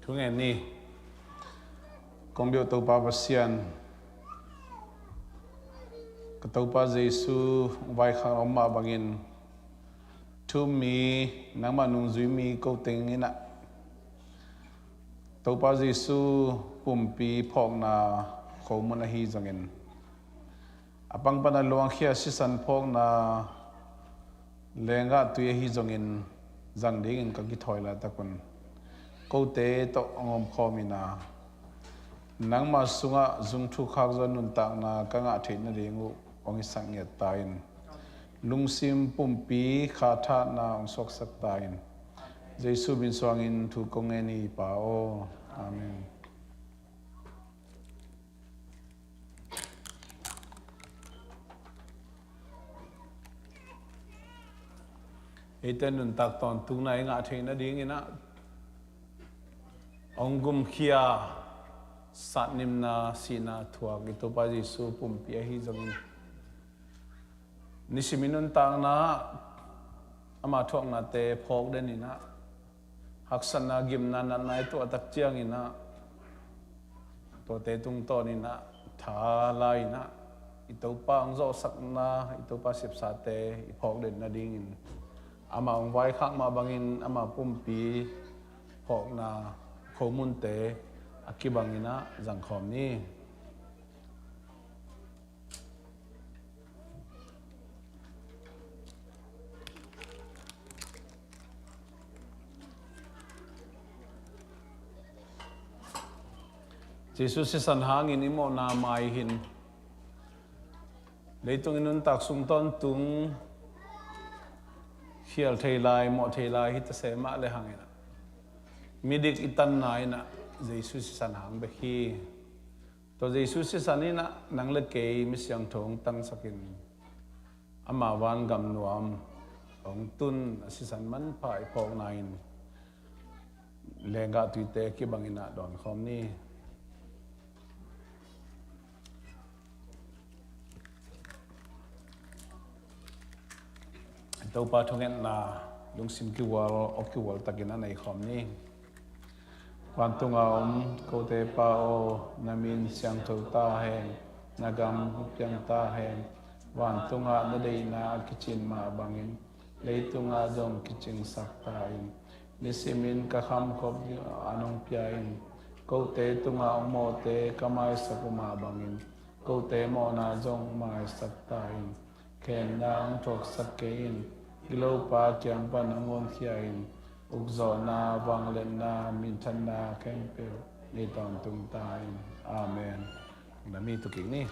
Thu ngen ni. Kong biak Topa Pasian, ka Topa Jesu vaikhak om mah bangin thu um mi, nangmah nungzui mi ko teng in ah Topa Jesu pumpi phawkna khomun ahi zongin, a pang pan a luangkhia sisan phawkna lenggah tui ahi zongin zang dingin ka kithawi laitak un, kote tawh a ngawmkhawm in ah, nangma sungah zung thukhak zaw nuntakna ka ngah theih nading uh hong hisak ngiat ta in, lungsim pumpi khathatna hong suaksak ta in. Jesu min suangin thu kong ngen hi, Pa aw. Amen. Eite nuntak tawntungna i ngah theih nadingin ah, hong gumkhia, satnimna, sihna thuak i Topa Jesu pumpi ahi zongin, nisim i nuntakna ah ama thuaknate phawk den in ah, haksatna, gimna, natna i tuah tak ciangin ah, tuate tungtawn in ah, tha la in ah, i Topa hong zawhsakna, i Topa sepsate i phawk den nadingin, ama hong vaikhak mah bangin ama pumpi phawkna khomunte a kibang in ah zangkhawm ni. Jesu sisan hangin i mawhna mai hin, leitung i nuntak sung tawntung khial thei lai, mawh thei lai hi ta se mah le hangin ah, midik i tanna in ah Jesu sisan hang bek hi. Tua Jesu sisan in ah nang le kei mi siangtho hong tangsakin, ama vangam nuam hong tun a sisan manpha i phawkna in, lenggah tuite kibang in ah dawnkhawm ni. Topa thungetna lungsim kihual, aw kihual takin a nei khawm ni. Vantunga om kote Pa aw, na min siangtho ta hen, na gam hong piang ta hen. Vantungah na deihna a kicin mah bangin, leitungah zong kicingsak ta in. Nisimin ka khamkhop a nong pia in, kote tungah hong mawhte ka maisak uh mah bangin, kote mawhna zong maisak ta in. Khenna hong thuaksak kei in, gilopa kiang pan hong honkhia in, ukzawhna, vangliatna, minthanna khempeuh nei tawntung ta in. Amen. Na mi tukik ni.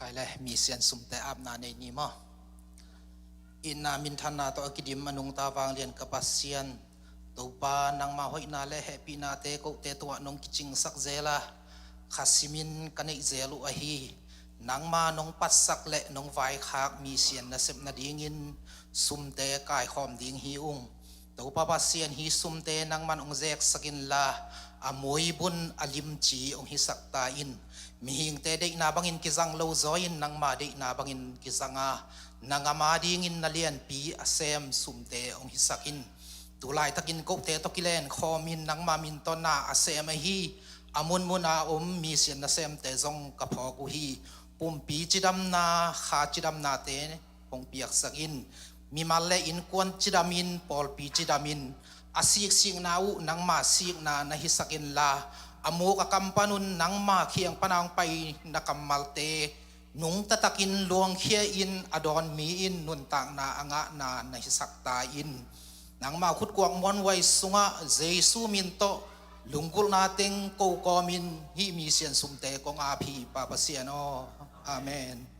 Khai le, misian sumte apna nei ni maw? Itna minthanna tawh a kidim a nungta vanglian ka Pasian, Topa, nangma hoihna le hehpihnate kote tungah nong kicingsak zel a, kha simin ka neih zel uh ahi. Nangma nong patsak le nong vaikhak misian nasep nadingin sumte kaikhawm ding hi ung. Topa Pasian, hih sumte nangman hong zeksak inla, a muibun a limci hong hisak ta in. Mihingte deihna bangin kizang lo zaw in, nangma deihna bangin kizang a, nang a ma dingin na lianpi a sem sumte hong hisak in. Tulaitakin kote tawh kilenkhawm in, nangma min tawh na a sem ahi a munmun a om misian nasemte zong ka phawk uh hi. Pumpi cidamna, kha cidamnate hong piaksak in. Mimal le innkuan cidamin, pawlpi cidamin, a siksikna uh nangma sikna na hisak inla, a muk a kam panun nangma kiang pana hong pai na kammalte nungta takin luangkhia in, a dawn mi in nuntakna a ngahna na hisak ta in. Nangma khutkuak muanhuai sungah Jesu min tawh lunggulhna teng ko kawmin hih misian sumte kong ap hi, Pa Pasian aw. Amen.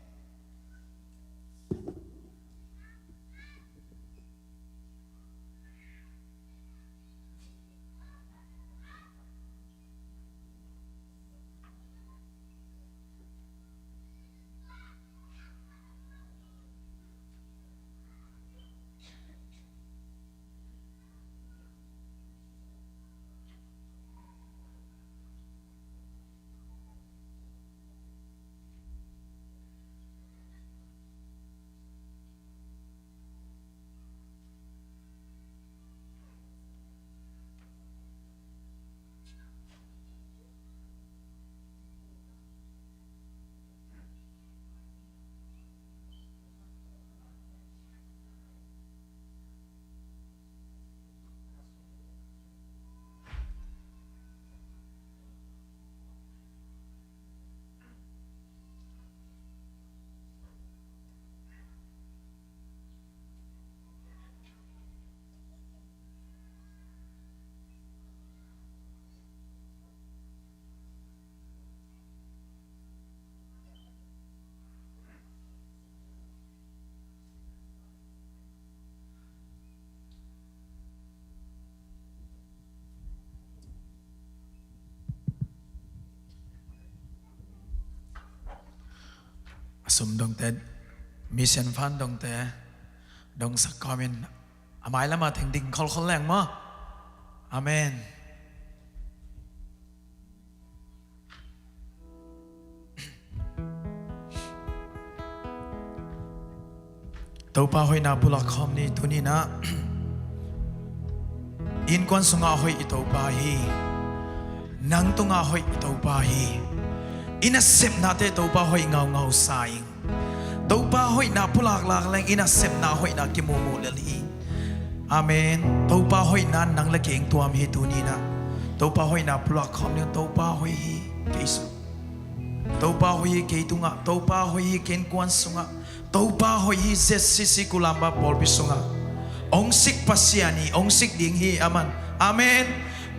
Sum dongte, mission fund dongte dongsak kawmin a mailam ah theng ding kholkhol leng maw. Amen. Topa hoihna pulak khawm ni. Tuni-in ah innkuan sungah hoih i Topa hi. Nang tungah hoih i Topa hi. I nasepnate Topa hoih ngaungau sa ing. Topa hoihna pulaklak leng i nasepna hoihna kimuhmuh lel hi. Amen. Topa hoihna nang le kei ing tuam hi. Tuni-in ah Topa hoihna pulak khawm ni. Topa hoih hi kei sung. Topa hoih hi kei tungah, Topa hoih hi kei innkuan sungah, Topa hoih hi Z C C Kulamba pawlpi sungah. Hong sik Pasian hi, hong sik ding hi aman. Amen.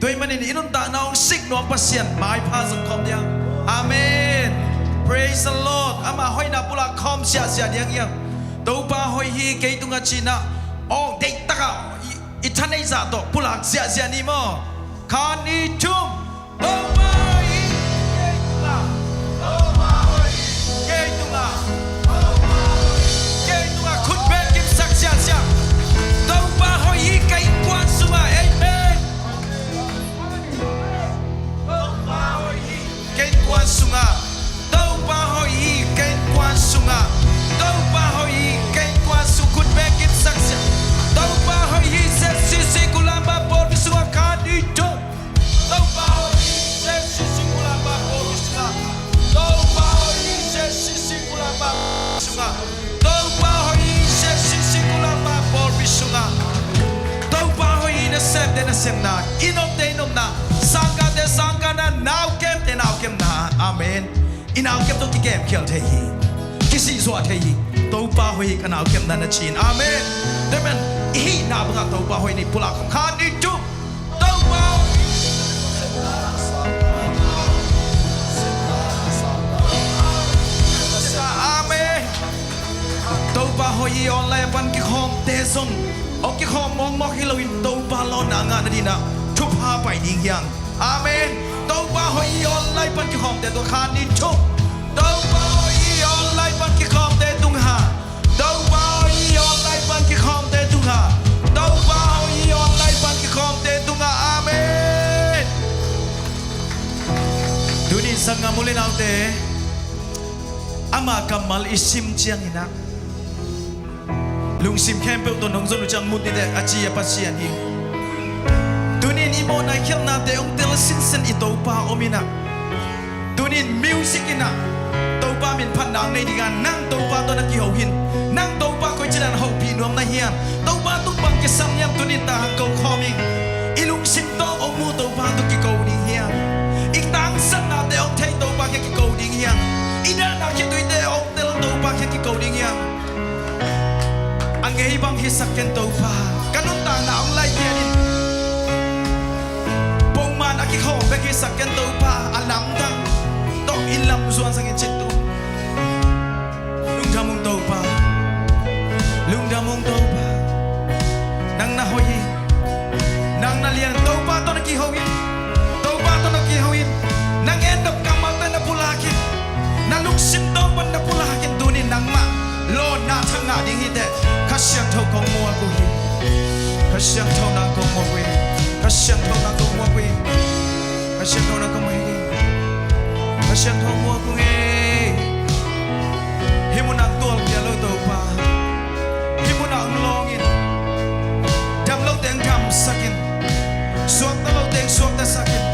Tua ahih manin i nuntakna hong sik nuam Pasian maipha zong khawm diam. Amen. Praise the Lord. Ama hoihna pulak khawm siahsiah diam hiam. Topa hoih hi kei tungah ci-in ah, aw, deihtakah i, i thaneih zah tawh pulak siahsiah ni maw. Khat, nih, thum. Topa hoih hi kei tungah. Topa hoih hi kei tungah. Topa hoih hi kei tungah. Khut beng kipsak siahsiah. Topa hoih hi kei innkuan sungah. Amen. Topa hoih hi kei innkuan sungah. Topa hoih hi kei innkuan sungah. Topa hoih hi kei innkuan sung. Khut beng kipsak siah. Topa hoih hi Z C C Kulamba pawlpi sungah. Khat, nih, thum. Topa hoih hi Z C C Kulamba pawlpi sungah. Topa hoih hi Z C C Kulamba pawlpi sungah. Topa hoih hi Z C C Kulamba pawlpi sungah. Topa hoih hi. Nasemte nasepna, i nopte i nopna, sangkahte sangkahna, naukemte naukemna. Amen. I naukep tawh kikemkhial thei hi. Kisihzuah thei hi. Topa hoih hi ka naukepna na ci-in. Amen. Tua ahih manin i hihna bangah Topa hoih ni. Pulak khawm. Khat, nih, thum. Topa hoih hi. Amen. Topa hoih hi. Online pan kikhawmte zong, aw, kikhawm mawkmawk hi loin Topa lawnna ngah nadingin ah thupha pai ding hi hang. Amen. Topa hoih hi. Online pan kikhawmte tungah. Khat, nih, thum. Topa hoih hi. Online pan kikhawmte tungah. Topa hoih hi. Online pan kikhawmte tungah. Topa hoih hi. Online pan kikhawmte tungah. Amen. Tuni-in sanggam u le naute, ama kammal i sim ciangin ah lungsim khempeuh tawh nong zon uh ciang mut ni teh, a ci a Pasian hi. Tuni-in i mawhna i khialhnate hong tel sinsen i Topa om in ah, tuni-in music in ah Topa min phatna hong nei ding a, nang Topa tawh na kiho hi. Nang Topa koici dan hopih nuam na hiam? Topa tung bang kisam hiam? Tuni-in tang hong ko khawm ing. I lungsim tawh hong mu Topa tawh kiko ding hiam? I tangsapnate hong thei Topa kiang kiko ding hiam? I dahna khituite hong tel Topa kiang kiko ding hiam? A ngei bang hisak ken Topa, ka nuntakna hong laipian in. Pongman a kikhawm bek hisak ken Topa, a lamdang tawh inn lam zuan zang in cin tu. Lungdam ung Topa. Lungdam ung Topa. Nang na hoih hi. Nang na lian. Topa tawh na kiho hi. Topa tawh na kiho hi. Nang en dop kammalte na pulak hi. Na lungsim tawh pan na pulak hi. Tuni-in nangmah lawnna thang ngah ding hi teh. Kha Siangtho kong muak uh hi. Kha Siangtho nang kong muak uh hi. Kha Siangtho nang kong muak uh hi. Kha Siangtho nang kong muak uh hi. Kha Siangtho muak ung ei. Hih munah hong tualpih lo Topa. Hih munah hong lawng in. Dam lo teng damsak in. Suakta lo teng suaktasak in.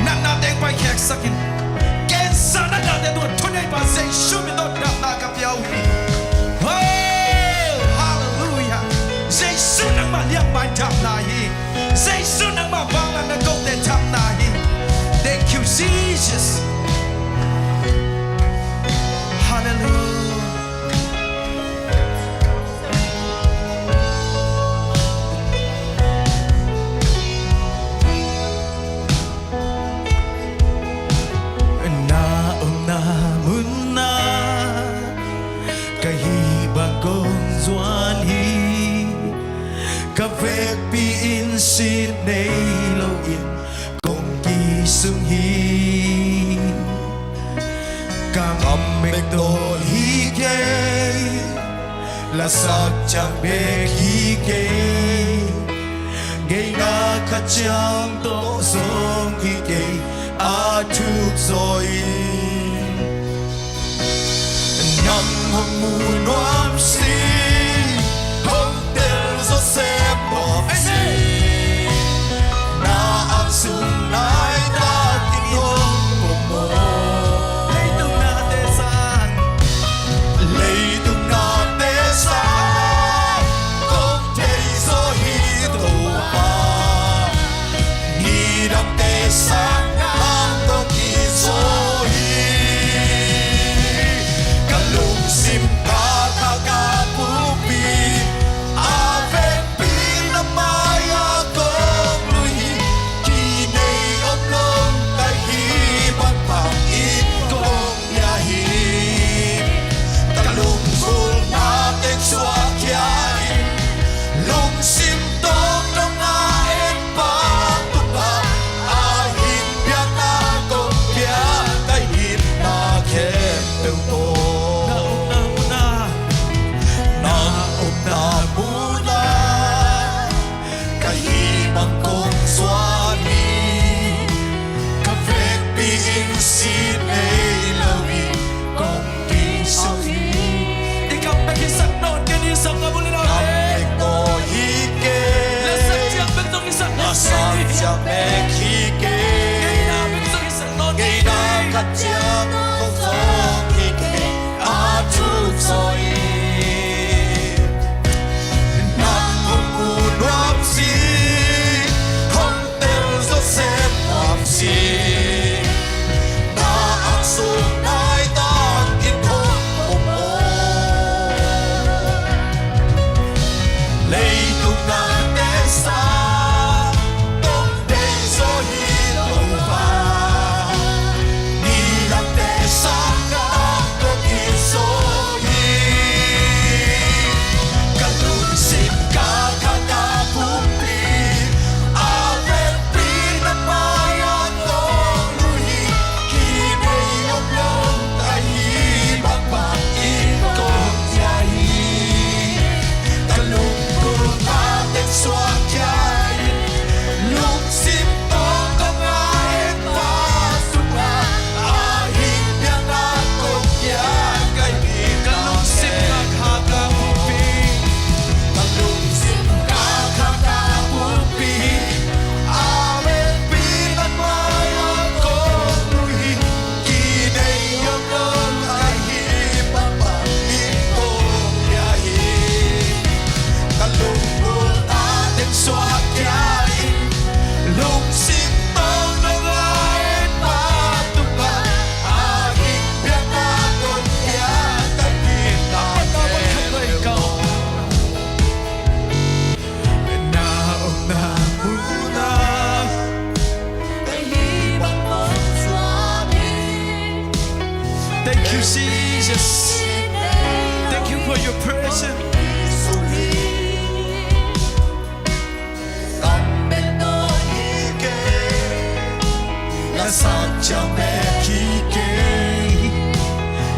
Natna teng paikheksak in. Cancer natnate tungah thuneipa Jesu min tawh damna ka pia uh hi. Oh, hallelujah. Jesu nangmah liangmai damna hi. Jesu nangmah vangliatna kote damna hi. Thank you, Jesus. Hallelujah. Na omna munah ka hih bang kong zuan hi. Ka vekpi in sin nei loin kong kisung hi. Ka ngam bek tawl hi kei, lasak ciang bek hi kei, ngeina khat ciang tawh zong hi kei, a thuk zaw in. Nang hong mu nuam si, hong tel zaw sem nuam si. Na ang sung nai takin hong pom maw. Leitung nate sang, leitung nate sang, kong thei zaw hi Topa. Nidangte sang nang kong it zaw hi. Ka lungsim ka kha ka pumpi, a vekpi na mai-ah kong lui hi. Kinei om lo ka hih bang bangin kong pia hi. Ka lungkul na teng suak khia in, lungsim tawng dong a et pa tungah, a hing piakna kong pia, ka itna khempeuh tawh. Na omna munah, na omna munah, ka hih bang kong zuan hi. Ka vekpi in sin nei lo hi, kong kisuk hi. I kam bek hisak nawn kei ni, sang a bul in a bek. Kam bek tawh hi kei. Lasak ciang bek zong hisak nawn kei ni. Lasak ciang bek hi kei. Ngeina bek zong hisak nawn kei ni. Ngeina khat ciang tawh zong hi kei, a thuk zaw in. Nang hong mu nuam si, hong tel zaw sem nuam si. Na ang sung nai takin hong pom maw. Leitung nate sang, kong thei zaw hi Topa. Nidangte sang nang kong it zaw hi. Ka lungsim ka kha ka pumpi, a vekpi na mai-ah kong lui hi. Kinei om lo ka hih bang bangin kong pia hi. Ka lungkul na teng suak khia in, lungsim tawng dong a et pa tungah, a hing piakna kong pia, ka hih bang. Ka lungsim ka kha ka pumpi, ka lungsim ka kha ka pumpi, a vekpi na mai-ah kong lui hi. Kinei om lo ka hih bang bangin kong pia hi. Ka lungkul na teng suak khia in, lungsim tawng dong a et pa tungah, a hing piakna kong pia, ka hih bang. Na omna munah. Thank you, Jesus. Thank you for your presence. Lasak ciang bek hi kei,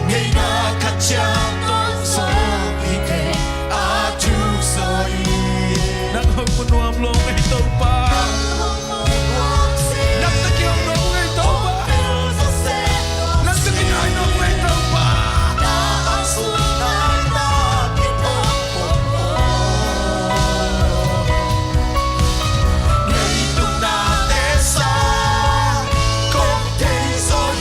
ngeina khat ciang tawh zong hi kei, a thuk zaw hi. Nang hong mu nuam lo ngei Topa. Nang hong mu nuam si. Nang tawh kihong nuam ngei Topa. Nang tawh kihong nuam ngei Topa. Na ang sung nai takin hong pom maw. Leitung nate sang, kong thei zaw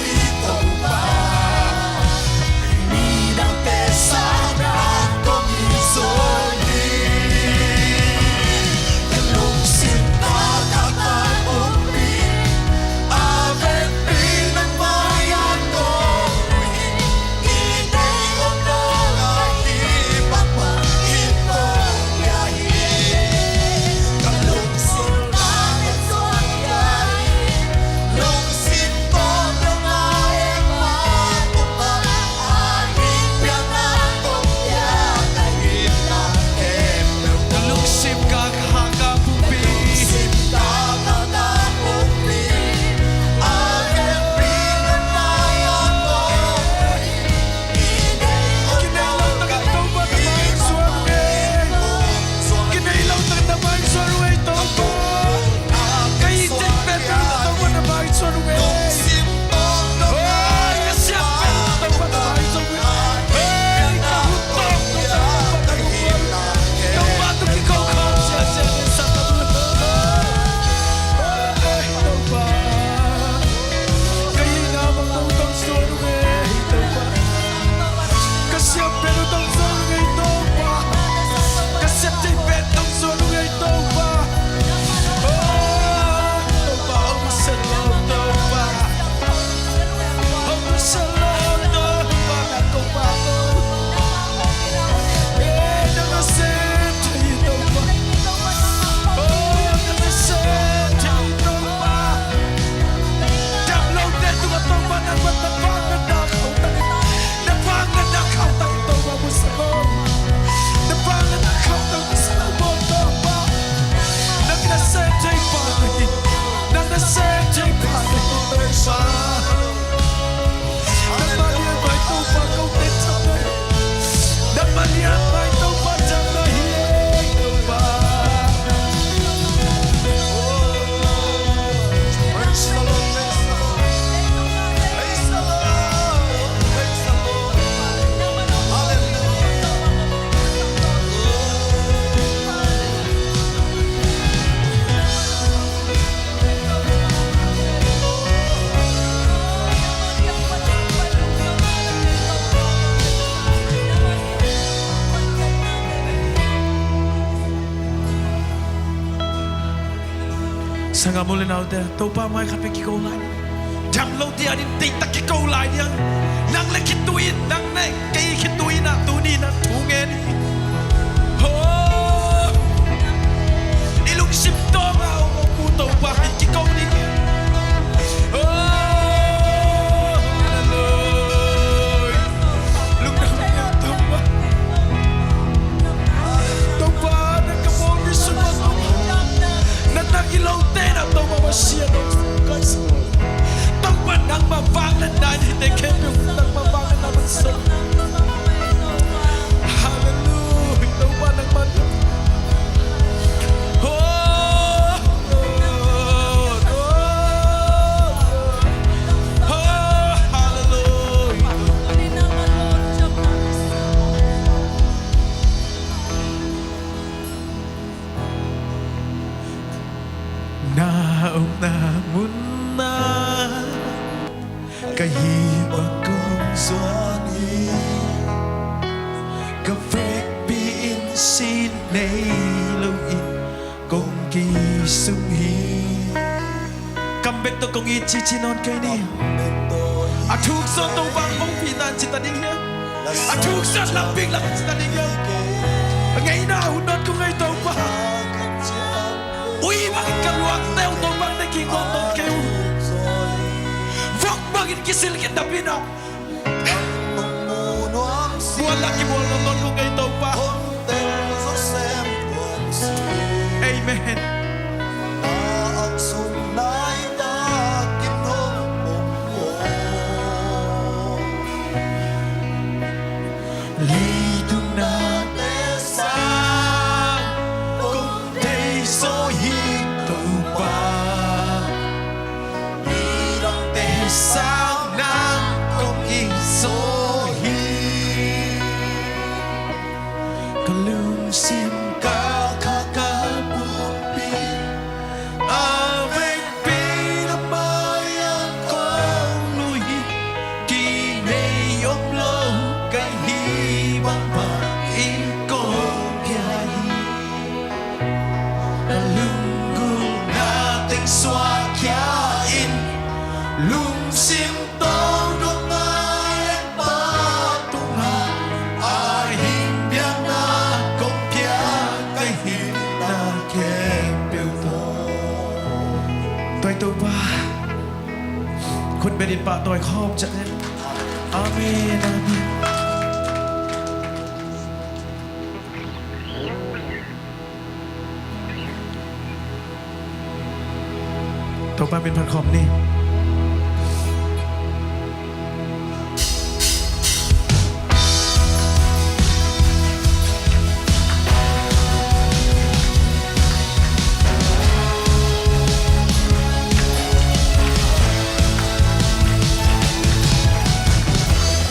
Ka mu le naute, Topa mai khat peuh kiko lai. Dam lote adingin deihtak kiko lai ding. Nang le khitui in, nang le kei khitui in ah tuni in ah thu ngen hi. Ho! I lungsim tawng a om mu Topa in kiko ding hi. Ho! Hallelujah. Lungdam Topa. Topa, na ka bawl ni sungah Topa. Na na i lote na Topa Pasian Topa. Topa nangmah vang na na i hihte khempeuh nangmah vang na na man sung. Hallelujah. Topa nangmah. Oh, oh, oh, oh, hallelujah. Na omna munah ka hih bang kong zuan hi. Ka vekpi in sin nei loin kong kisung hi. Kam bek tawh kong it cici nawn kei ni. A thuk zaw Topa hong pi nan ci ta ding hiam? A thuk zaw lam bik lam ci ta ding hiam? A ngeina hun nawn kong ngei Topa. Ui bangin ka luakte uh Topa na kingnawn nawn kei uh. Vok bangin kisil khin na pi na. Bual la kibual lo ton kong ngei Topa. Amen. Leitung nate sang kong thei zaw hi Topa. Midangte sang nang kong it zaw hi. Ka lungsim ka kha ka pumpi a vekpi na mai-ah kong lui hi. Kinei om lo ka hih bang bangin kong pia hi. Na lunggulhna teng suahkhia in lungsim tawh dong ngai pa tungah a hing biakna kong pia ka hihna khempeuh tawh. Tua hi Topa. Khut beng in pahtawi khawm ciat hen. Amen, amen. Topa min phat khawm ni.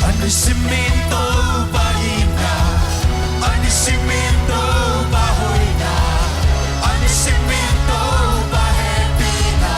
A nisim in Topa itna, a nisim in Topa hoihna, a nisim in Topa hehpihna.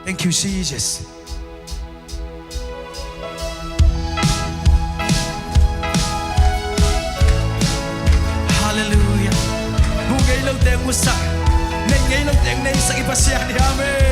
Thank you, Jesus. Halleluia. Mu ngei lo teng musak, nei ngei lo teng neisak i Pasian hi. Amen.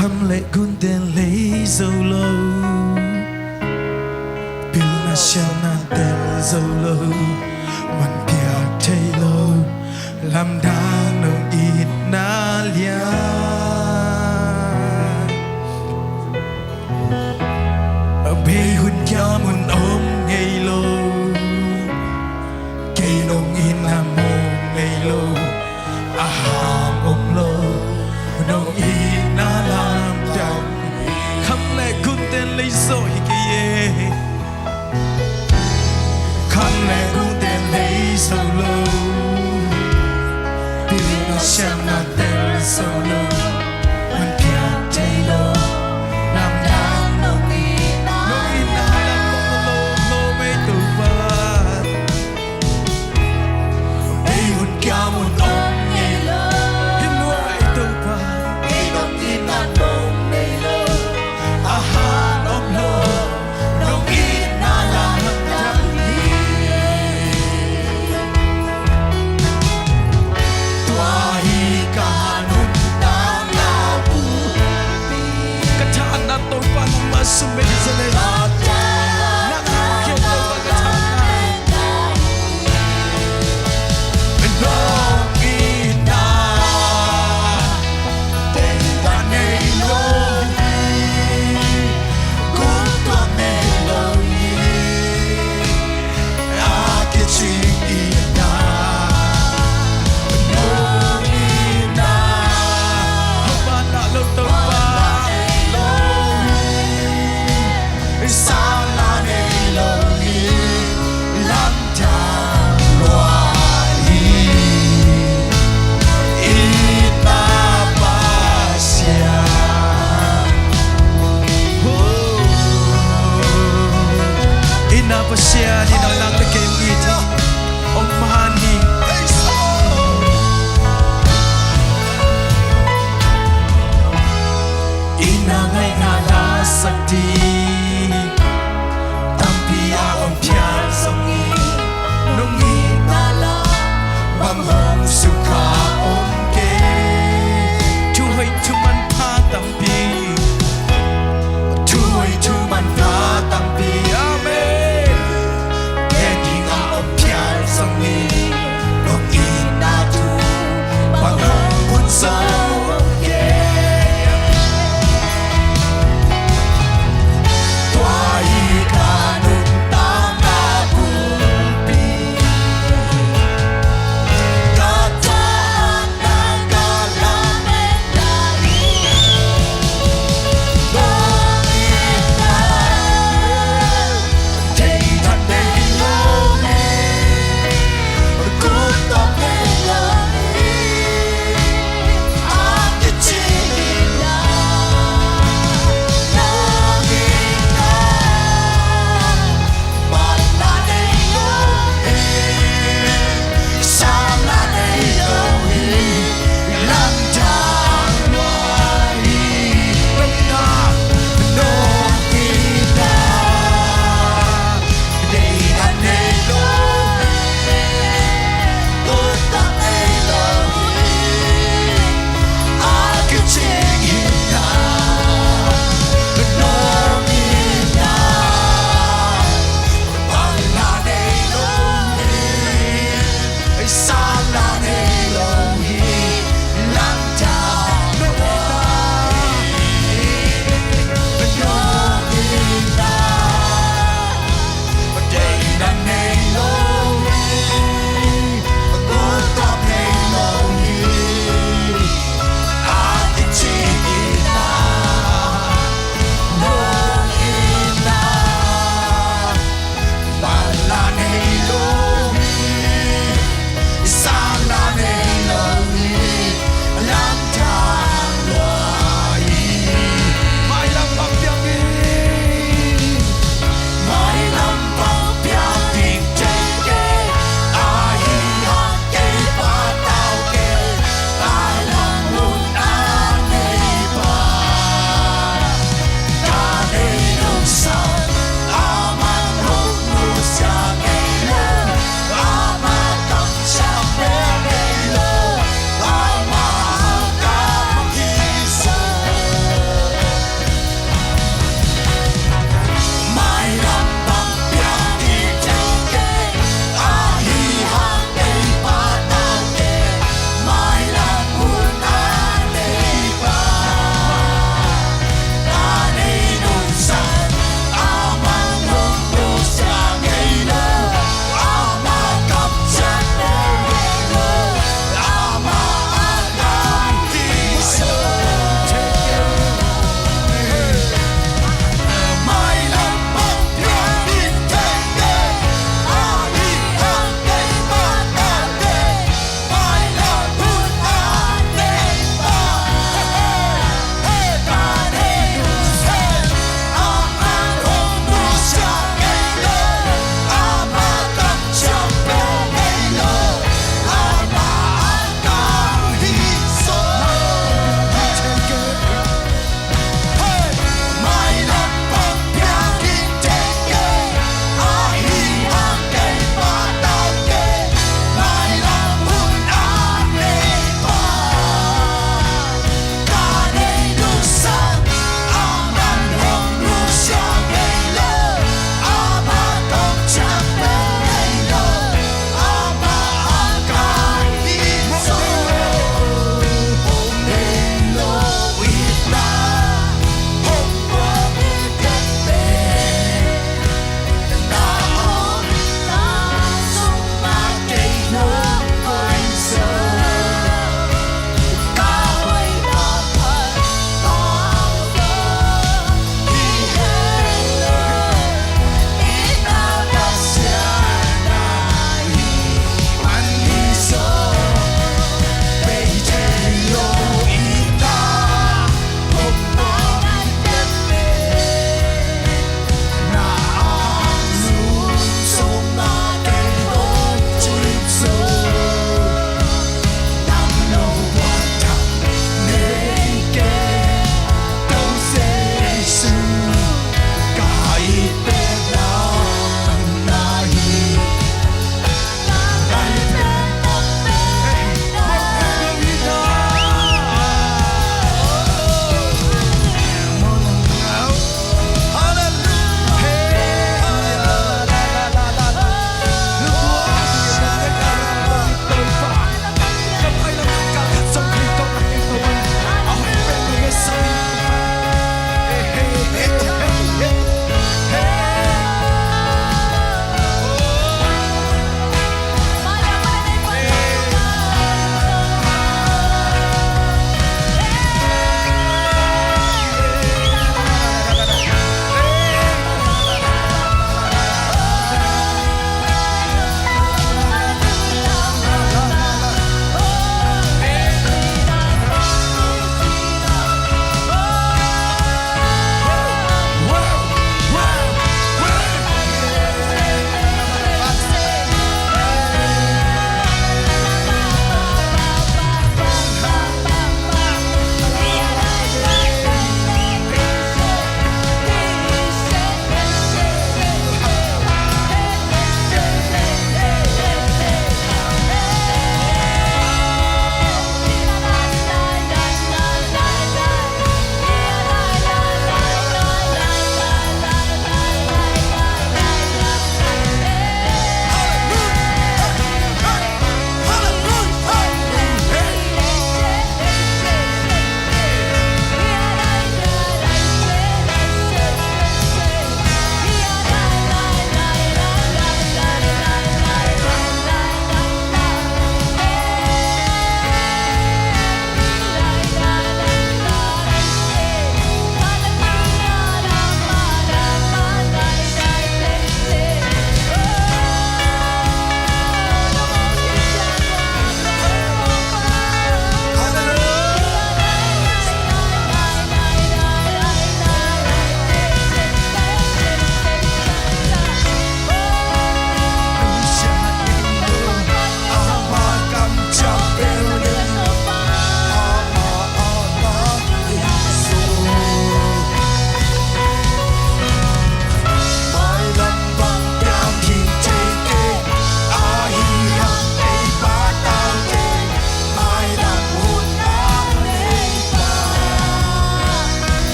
Kham le gun ten lei zo lo, pilna siamna tel zo lo, man piak thei lo, lamdang nong itna lian. Bei hun kiam hun om ngei lo, kei nong itna mong nei lo, a ham om lo, nong itna lamdang. Kham le gun ten lei zo hi kei e. Kham le gun ten lei zo lo, pilna siamna tel zo lo, man piak thei lo, lamdang nong itna, nong itna lamdang lo, lo mei Topa. Ei hun kiam hun om ngei lo. Hi lua ei Topa. Ei dong itna nong nei lo. A han om lo. Nong itna lamdang hi. Tua hi ka nuntakna bulpi. Ka thahatna Topa nangmah sung bek hi zen e. Nang a khiat Topa ka thahatna. Itna Pasian in a lak le kei mu it hi. Om mah ni. Itna ngaihna la sak ding tampi a om phial zongin, nong itna lam bang hong sukha om kei. Thu hoih thu manpha tampi, thu hoih thu manpha tampi. Amen. Kei ding a om phial zongin, nong itna thu bang hong hun zo om kei. Tua hi ka nuntakna bulpi. Ka ta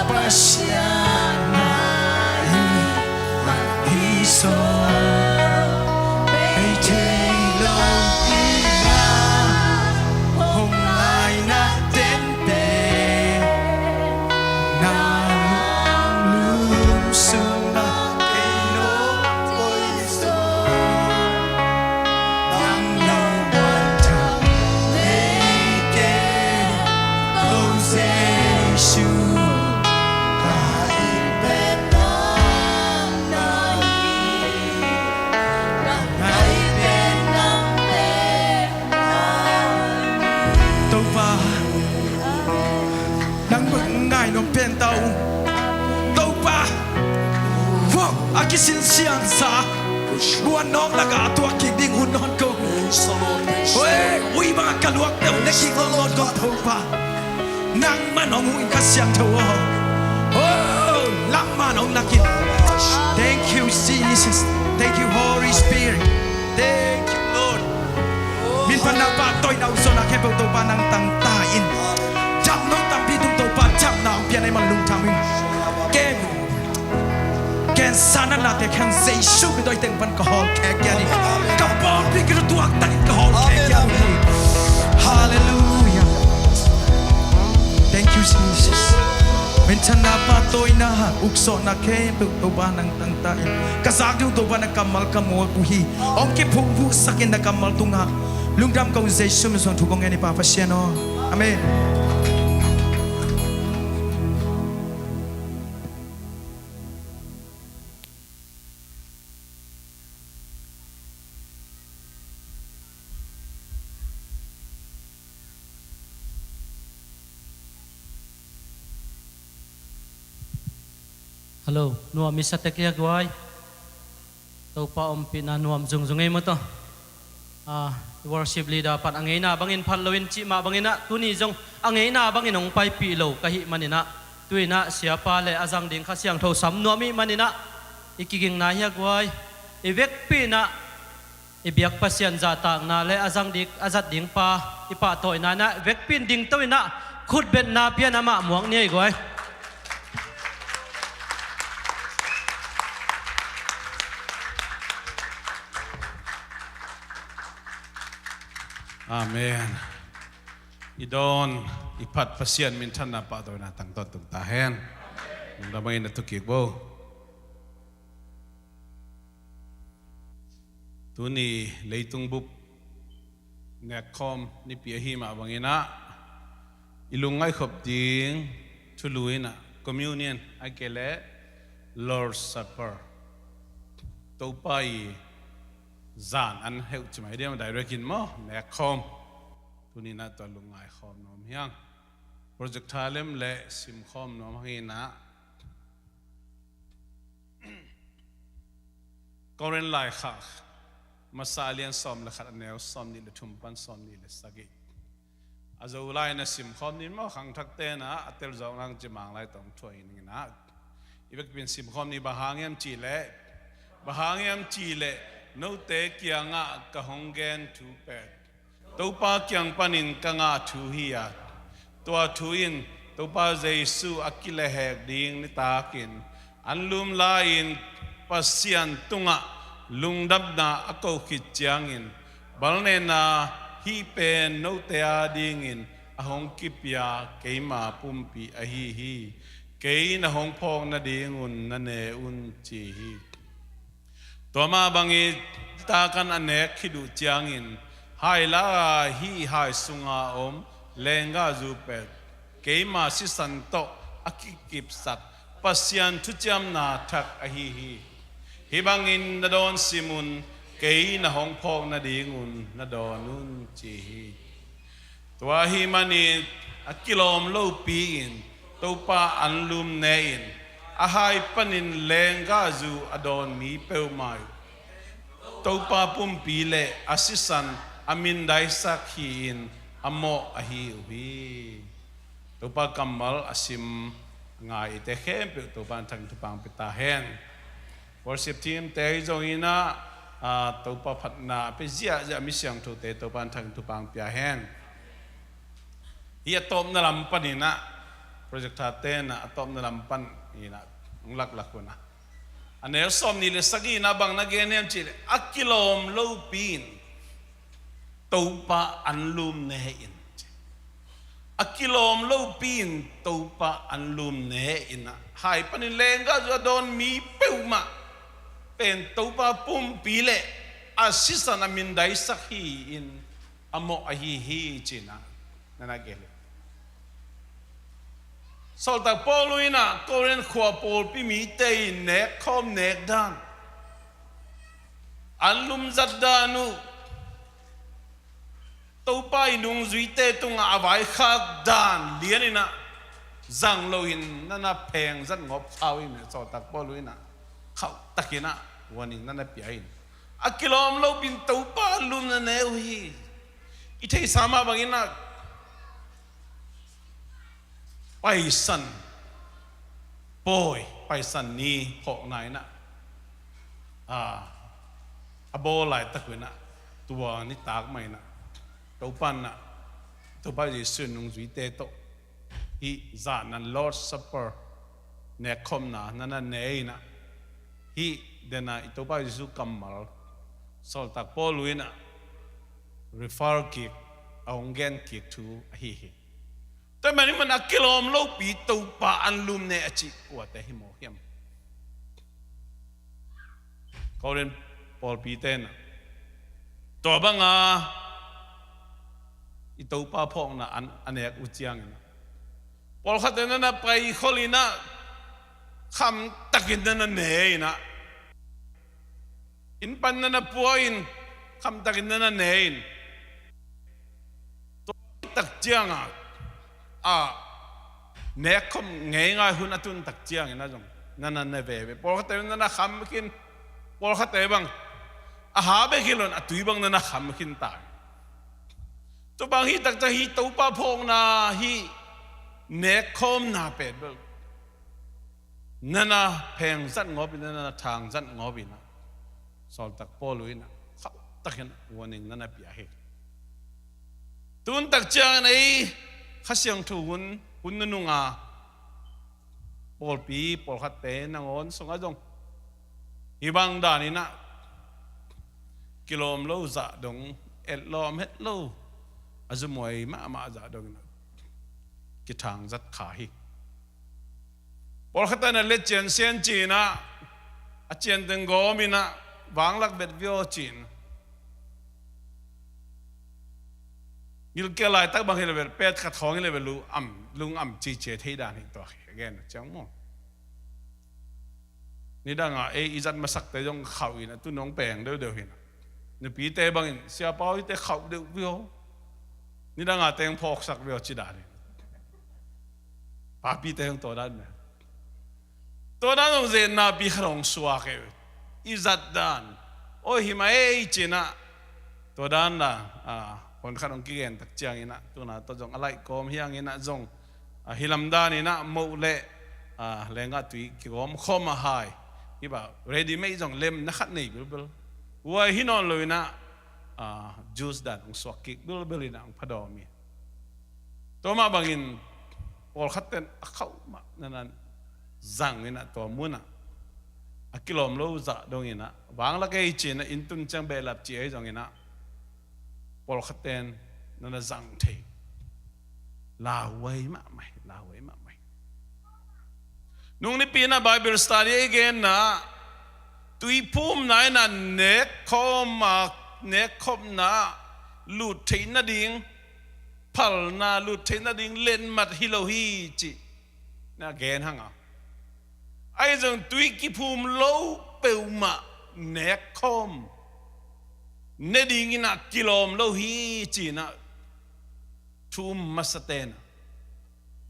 Pasian na hi, hi so, bei thei lo tina, hong laina ten pen, na lungsim na kei lo koi so. Topa, nang bang ngai nuam pen ta ung. Topa, wow, a kisinsiang sa, buan nawng laka a tuak kik ding hun nawn ko. Oi, ui bang a ka luak deuh ne kik nawn nawn ko Topa. Nangman hong huh in Kha Siangtho aw. Oh, lamman hong lak in. Thank you, Jesus. Thank you, Holy Spirit. Thank you, Lord. Minphatna pahtawina ukzawhna khempeuh Topa nang tang ta in. Damna tampi tung Topa damna hong pia na hih man lungdam ing. Ken, ken sanna nate khang Jesu min tawh hih teng pan ka hawlkhia kiat hi. Ka pawlpi ka tuaktak in ka hawlkhia kiat hi. Halleluiah. Thank you, Jesus. Minthanna pahtawina ukzawhna khempeuh Topa nang tang ta in. Ka zak ding uh Topa na kammal ka muak uh hi. Hong kiphungvuhsak in na kammal tungah. Lungdam ko Jesu min suang thu kong ngen hi Pa Pasian aw. Amen. Hello, nuam i sa tek hia guai. Topa ompihna nuam zungzung ei maw taw. Ah, worship leader pan a ngeina bangin phat loin cih mah banginah tuni zong a ngeina bangin hong paipih lo ka hih maninah, tuinah siapa le a zang ding Kha Siangtho sam nuam ih maninah i kigingna hia guai. I vekpi inah i biak Pasian zahtakna le a zang dik a zat ding pa i pahtawina inah vekpi in dingto inah khutbetna pian amah muak ni ei guai. Amen. I dawn i phat Pasian minthanna pahtawina tangtawn tung ta hen. Lungdam a inn a thukik bo. Tuni leitung bup nekkhawm nipi ahi mah banginah i lungngaihkhop ding thulu inah communion a kei leh Lord's Supper, Topa i zan an heuh cimai diam direct in maw nekkhawm. Tuninah tua lungngai khawm nuam hiang. Projector lem le simkhawm nuam hanginah Korin laikhak masa a lian sawm le khat a neu sawm nih le thum pan sawm nih le sagih. A zo lai na simkhawm nin maw khangthak tenah a tel zawk nang cimang lai tawng thuah in nginah i vekpin simkhawm ni bang hang hiam cihleh, bang hang hiam cihleh note kiangah ka hong gen thu pek Topa kiang panin ka ngah thu hi a, tua thu in Topa Jesu a kilehhek ding nitakin an lum lai-in Pasian tungah lungdamna a ko khit ciangin balnena hih pen note a dingin a hong kipia keima pumpi ahi hi. Kei na hong phawk nadingun na ne un ci hi. Tua mah bangin takan a nek khit uh ciangin hai la a hih hai sunga om lenggahzu pen keima sisan tawh a kikipsak Pasian thuciamna thak ahi hi. Hih bangin na dawn sim un, kei na hong phawk nadingun na dawn un ci hi. Tua ahih manin a kilawm lopi-in Topa an lum ne-in a hai panin lenggahzu a dawn mi peuhmah uh Topa pumpi le a sisan a mindaisak hi-in a mawh ahi uh hi. Topa kammal a sim ngai ite khempeuh Topa in thang thupang pia ta hen. Worship team te hi zongin ah, ah, Topa phatna a pia ziahziah mi siangthote Topa in thang thupang pia hen. Hih a tawpna lam panin ah projector te in ah a tawpna lam pan in ah hong laklak un ah, a neu sawmnih le sagihna bang na gen hiam cih leh, a kilawm lopi in Topa anlum ne in, a kilawm lopi in Topa anlum ne in ah, hai panin lenggah zu a dawn mi peuhmah pen Topa pumpi le a sisan a mindaisak hi-in a mawh ahi hi, ci-in ah na na gen hi. Sawltak Paul in ah Korin khua pawlpi mite in nekkhawm nek dan, an lumzat dan uh, Topa i nungzuite tungah a vaikhak dan lian in ah zang loin na na phengzat ngawp kha uh hi. Sawltak Paul in ah khauhtakin ah warning na na pia hi. A kilawm lopi in Topa lum na ne uh hi. I theihsa mah bangin ah Paisan Pawi, Paisan ni phawkna in ah, a, a bawl laitak uh in ah, tua nitak mah in ah Topa in ah, Topa Jesuh in nungzuite tawh hih zan an Lord's Supper nekkhawmna na na ne in ah, hih den ah i Topa Jesuh kammal Sawltak Paul in ah refer kik, a hong gen kik thu ahi hi. Tua manin a kilawm lopi Topa an lum ne a cih kuate hi maw hiam? Korin pawlpite in ah tua banga i Topa phawkna an a nek uh ciangin ah, pawlkhatte na na paikhol in ah khamtakin na na ne in ah, inn pan na na pua in khamtakin na na ne in, tua tak ciangah a nekkhawm ngeingai hun a tun tak ciangin ah zong na na ne veve. Pawlkhatte na na kham khin, pawlkhatte bang a ha bek hi lo in a tui bang na na kham khin ta. Tua bang hi tak ciang hih Topa phawkna hih nekkhawmna pen bel na na phengzat ngawp in, na na thangzat ngawp in ah, Sawltak Paul in ah khauhtakin warning na na pia hi. Tun tak ciangin ei Kha Siangtho hun, hun nunung a pawlpi pawlkhatte nangawn sungah zong hih bang dan in ah kilawm lo zah dong, etlawm het lo, a zumhuai mahmah zah dong in ah kithangzat kha hi. Pawlkhatte na le cian sian ci-in ah, a cian teng gawm in ah, vanglak vet vio ci-in, gilkial laitak bang hi le vet, pet khat khawng hi le vet, lu am, lung am cicia thei dan hi tua hi a gen ciang maw. Nidang a ei i zat masakte zong khauh in ah, tu nong peng deuhdeuh hi in ah, nupite bangin, Siapa, hihte khauh deuh vio, nidang a teng phawksak vio ci dan hi. Papite hong tua dan mah. Tua dan hong zen napi khat hong suak e. I zat dan, oi, hi mah ei ci-in ah, tua dan la, a, hon khat hong kigen tak ciangin ah, tuna tawh zong a laih kawm hiangin ah zong, a, hih lam dan in ah moh le, a, lenggah tui kigawm khawm a hai, hih bang ready made zong lemna khat nei bilbil. Huai hi nawn lo in ah, a, juice dan hong suak kik bilbil in ah hong phadawm hi. Tua mah bangin pawlkhatte in a khauh mah na na zang in ah, tua mun ah a kilawm lo zah dong in ah, vanglak ei ci-in ah, inn tun ciang behlap ci ei zong in ah, pawlkhatte in na na zang thei. Lauhuai mahmah hi, lauhuai mahmah hi. Nung nipi in ah Bible study i genna, tuiphumna in ah nekkhawm a, nekkhopna lut theih nading, phalna lut theih nading letmat hi lo hi cih na gen hang a. Ahi zong tui kiphum lo peuhmah nekkhawm ne ding in ah kilawm lo hi ci-in ah thu um masate in ah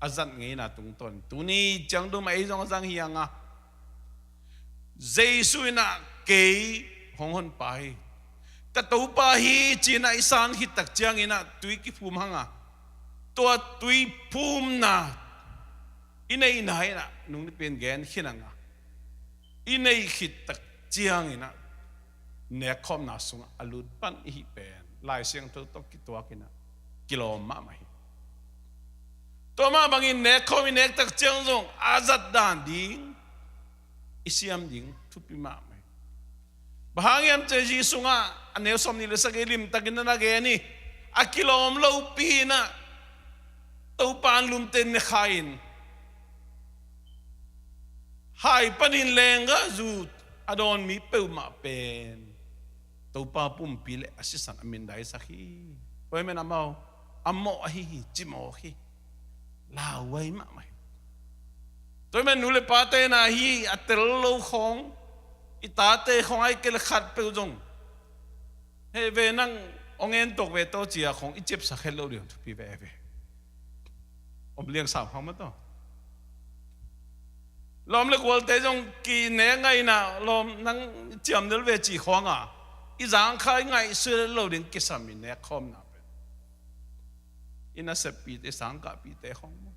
a zat ngeina tungtawn tuni ciang dum ah ei zong a zang hi hang a. Jesuh in ah kei hong honpa hi, ka Topa hi ci-in ah i san khit tak ciangin ah tui kiphum hang a. Tua tuiphumna i neihna in ah nung nipi in gen khin hang a. I neih khit tak ciangin ah nekkhawmna sungah a lut pan i hih pen Lai Siangtho tawh kituak in ah kilawm mahmah hi. Tua mah bangin nek khawm i nek tak ciang zong a zat dan ding i siam ding thupi mahmah hi. Bang hang hiam cih leh hih sungah a neu sawmnih le sagih limtakin na na gen hi. A kilawm lopi in ah Topa lumte ne kha in, hai panin lenggah zu a dawn mi peuhmah pen Topa pumpi le a sisan a mindaisak hi. Tua ahih manin amau a mawh ahi hi, ci mawk hi. Lauhuai mahmah hi. Tua ahih manin nu le pate na hi a tel lo khawng, i tate khawng ahih kei leh khat peuh zong, "Hei ve, nang hong en tuak ve tawh," ci-a khawng i ciapsak het loh ding thupi veve. Om liang sam khawng mah tawh. Lawm le gualte zong kinek ngaihna, "Lawm, nang ciam lel ve," ci khawng a, i zangkhai ngaihsut het loh ding kisam i nek khawmna pen. I naseppite, sangkahpite khawng maw.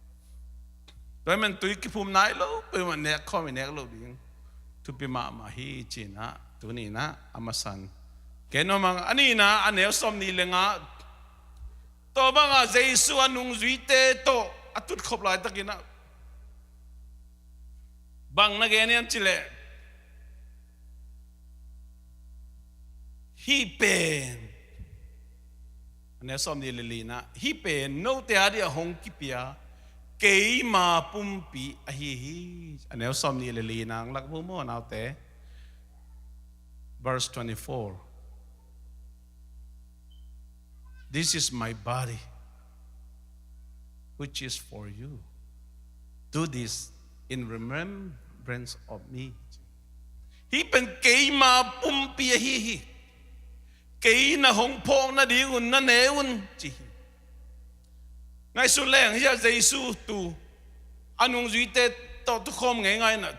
Tua ahih manin tui kiphum nai lo peuhmah nek khawm i nek loh ding thupi mahmah hi ci-in ah tuni-in ah a masa-in gen nuam ing. A nihna, a neu sawmnih le nga, tua bangah Jesu a nungzuite tawh a tutkhop laitakin ah bang na gen hiam cih leh, "Hih pen," a neu sawmnih le lina, "Hih pen note adingin hong kipia keima pumpi ahi hi." A neu sawmnih le lina hong lak vo maw, naute. Verse twenty-four. "This is my body, which is for you. Do this in remembrance of me." "Hih pen keima pumpi ahi hi. Kei na hong phawk nadingun na ne un," ci hi. Ngaihsun leng, hiah Jesu tu a nungzuite tawh tukhawm ngeingai in ah,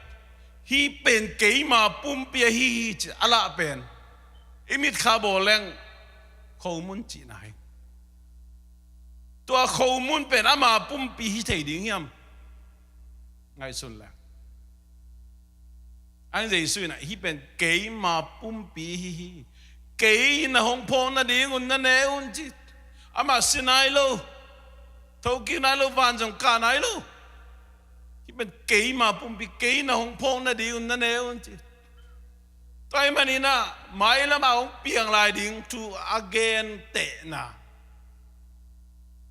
"Hih pen keima pumpi ahi hi," ci a lah pen i mitkha bawl leng khomun cihna hi. Tua khomun pen ama pumpi hi thei ding hiam? Ngaihsun leng. Ahi zongin Jesu in ah, "Hih pen keima pumpi hi hi. Kei na hong phawk nadingun na ne un," ci. Amah si nai lo, thokik nai lo, van zong kah nai lo. "Hih pen keima pumpi, kei na hong phawk nadingun na ne un," ci. Tua ahih manin ah mailamah hong piang lai ding thu a gentehna,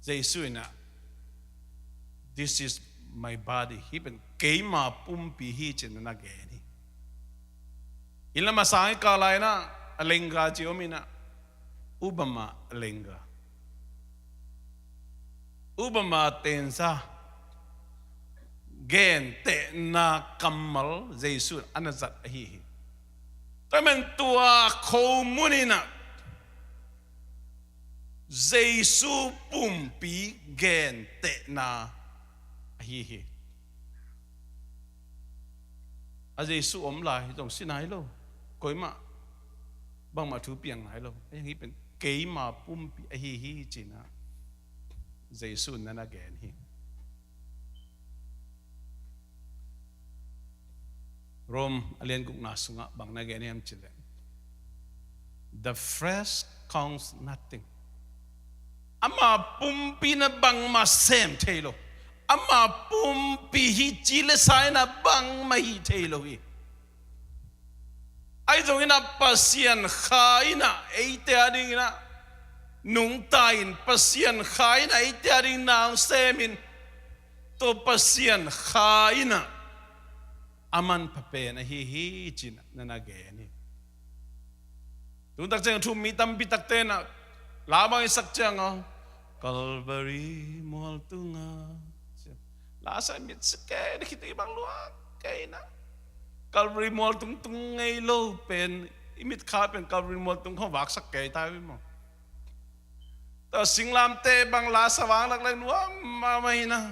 Jesu in ah, "This is my body." "Hih pen keima pumpi hi," ci-in na na gen hi. Inn lam a sang i kah lai-in ah, a lengga ci om in ah, ubama a lengga, ubama tensa, gentehna kammal Jesu in a na zat ahi hi. Tua ahih manin tua khomun in ah Jesu pumpi gentehna ahi hi. A Jesu om lai zong si nai lo, koimah bangmah thu piang nai lo. Ahi hang hih pen keima pumpi ahi hi ci-in ah Jesu in na na gen hi. Rom a lian gukna sungah bang na gen hiam cih leh, "The flesh counts nothing." Ama pumpi in ah bangmah sem thei lo. Ama pumpi hi ci leh sa in ah bangmah hi thei lo hi. Ahi zongin ah Pasian Kha in ah eite adingin ah nungta in, Pasian Kha in ah eite adingin na hong sem in, tua Pasian Kha in ah a manpha pen ahi hi ci-in ah na na gen hi. Tun tak ciang thu um mi tampi takte in ah la bang i sak ciang a, "Calvary mual tungah," la sa, mit si kei, na khitui bang luang kei in ah, Calvary mual tung tung ngei lo pen, i mitkha pen Calvary mual tung khawng vaksak kei ta hi maw. Tua singlamteh bang la sa vang lak leng nuam mahmah hi in ah,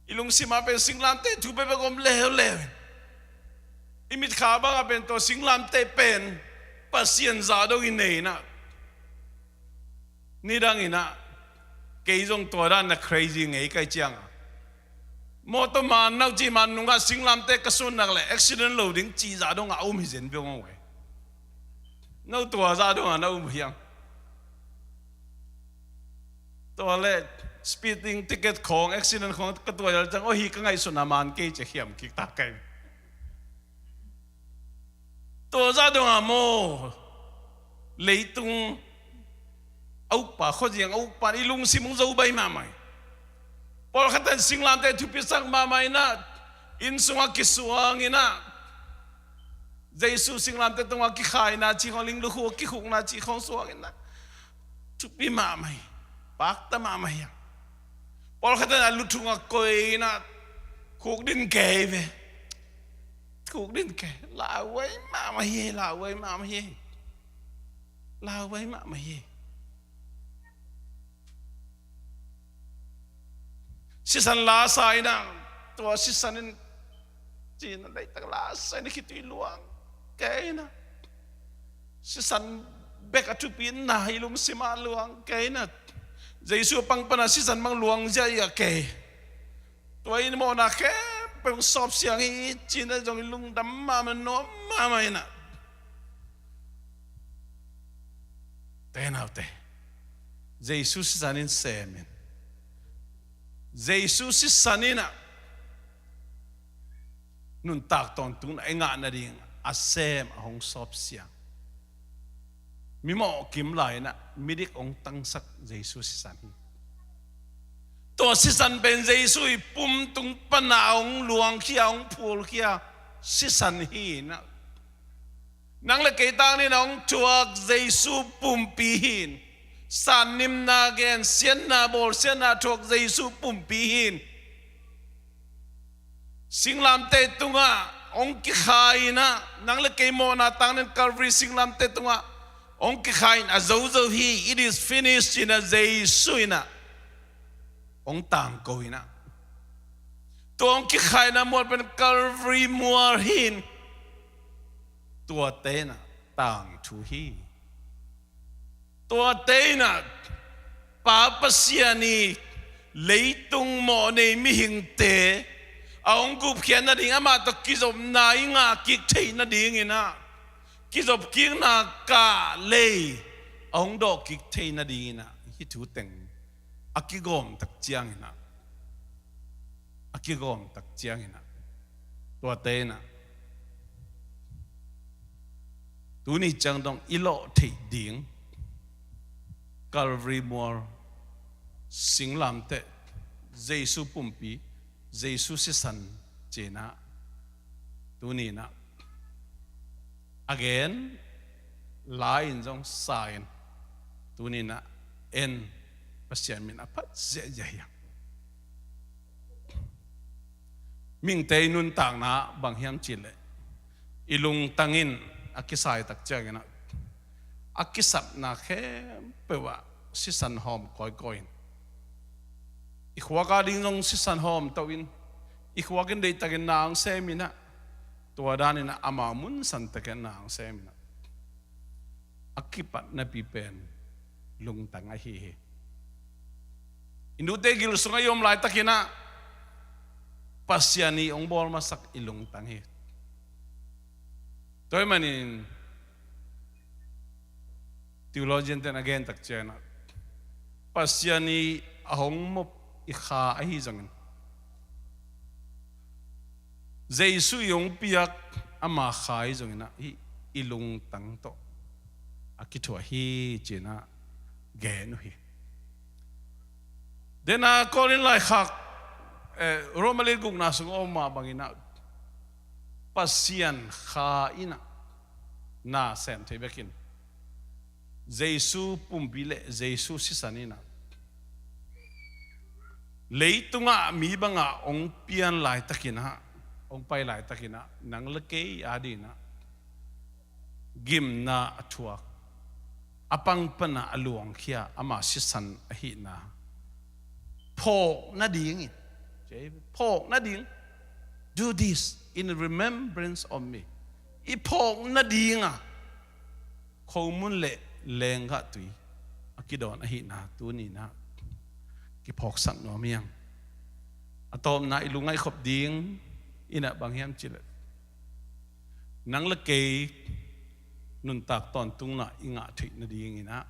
i lungsim ah pen singlamteh thu bekbek om leuleu in, i mitkha bangah pen tua singlamteh pen Pasian zah dong i nei in ah, nidang in ah, kei zong tua dan na crazy ngei ka hih ciang a, mawtaw man nau ci man nungah singlamteh ka sun nak leh accident lo ding cih zah dong a um hi zen viau ngong ve. No tua zah dong a na um hiam? Tua leh speeding ticket khawng, accident khawng ka tuai lel ciang, aw, hi ka ngaihsutna man kei ci-a khiam kik ta kei. Tua zah dong a maw, leitung a ukpa, khuaziang a ukpa in i lungsim hong zo baih mahmah hi. Pawlkhat in singlamteh thupisak mahmah in ah, inn sungah kisuang in ah, Jesu singlamteh tungah kikhai na cih khawng, linglukhu kikhuk na cih khawng suang in ah, thupi mahmah hi, pakta mahmah hi. Pawlkhat in ah luthung ah koi in ah, khuk din kei ve. Khuk din kei, lauhuai mahmah hi, lauhuai mahmah hi. Lauhuai mahmah hi. Sisan la sa in ah, tua sisan in, ci-in ah, leitak la sa in ah, khitui luang kei in ah, sisan bek a thupi in ah, i lungsim ah luang kei in ah, Jesu a pang pan a sisan bang luang ziahziah kei. Tua in mawhna khempeuh hong sawp siang hi, ci-in ah zong i lungdam mahmah, nuam mahmah in ah. Te naute, Jesu sisan in sem in, Jesu sisan in ah nuntak tawntungna i ngah nading a sem, a hong sawp siang. Mi mawh kim lai in ah midik hong tangsak Jesu sisan hi. Tua sisan pen Jesu i pum tung pan a hong luangkhia, hong phulkhia sisan hi in ah, nang le kei tangin a hong thuak Jesu pumpi hi in. Sannimna gen, siatna bawl, siatna thuak Jesu pumpi hi in. Singlamteh tungah hong kikhai in ah, nang le kei mawhna tangin Calvary singlamteh tungah hong kikhai in, a zozo hi, it is finished, ci-in ah Jesu in ah hong tangko in ah. Tua hong kikhaina mual pen Calvary mual hi in, tuate in ah tangthu hi. Tuate in ah Pa Pasian i leitung mawhnei mihingte a hong gupkhiat nading, amah tawh kizopna i ngah kik theih nading in ah, kizop kikna kah lei a hong dawh kik theih nading in ah, hih thu teng a kigawm tak ciang in ah, a kigawm tak ciang in ah, tuate in ah tuni ciang dong i lawh theih ding Calvary mual, singlamteh, Jesu pumpi, Jesu sisan, ci-in ah tuni in ah a gen, la in zong sa in, tuni in ah en, Pasian min a phat ziahziah hi. Mihingte i nuntakna bang hiam cih leh, i lungtang in a kisai tak ciang in ah, a kisapna khempeuh ah sisan hawm kawikawi in, i khuak a ding zong sisan hawm to in, i khuak in deihtakin na hong sem in ah, tua dan in ah amau mun san takin na hong sem in ah, a kipatnapi pen lungtang ahi hi. I nute gil sungah i om laitakin ah Pasian i hong bawl masak i lungtang hi. Tua ahih manin theologian ten a gen tak ciang ah, Pasian i a hong mop i kha ahi zongin, Jesu i hong piak ama kha ahi zongin ah, hih i lungtang tawh a kithuah hi, ci-in ah gen uh hi. Dena Korin laikhak, eh, Roma lian gukna sung a om mah bangin ah, Pasian kha in ah na sem thei bekin, Jesu pumpi le Jesu sisan in ah, leitungah mi bangah hong pian laitakin ah, hong pai laitakin ah, nang le kei a dingin ah gimna a thuak, a pang pan a luangkhia ama sisan ahihna phawk nadingin, phawk nading, "Do this in remembrance of me." I phawk nading a khomun le lenggah tui a kidawn ahihna tuni-in ah kiphawksak nuam hi hang. A tawpna i lungngaih khop ding in ah bang hiam cih leh, nang le kei nuntak tawntungna i ngah theih nadingin ah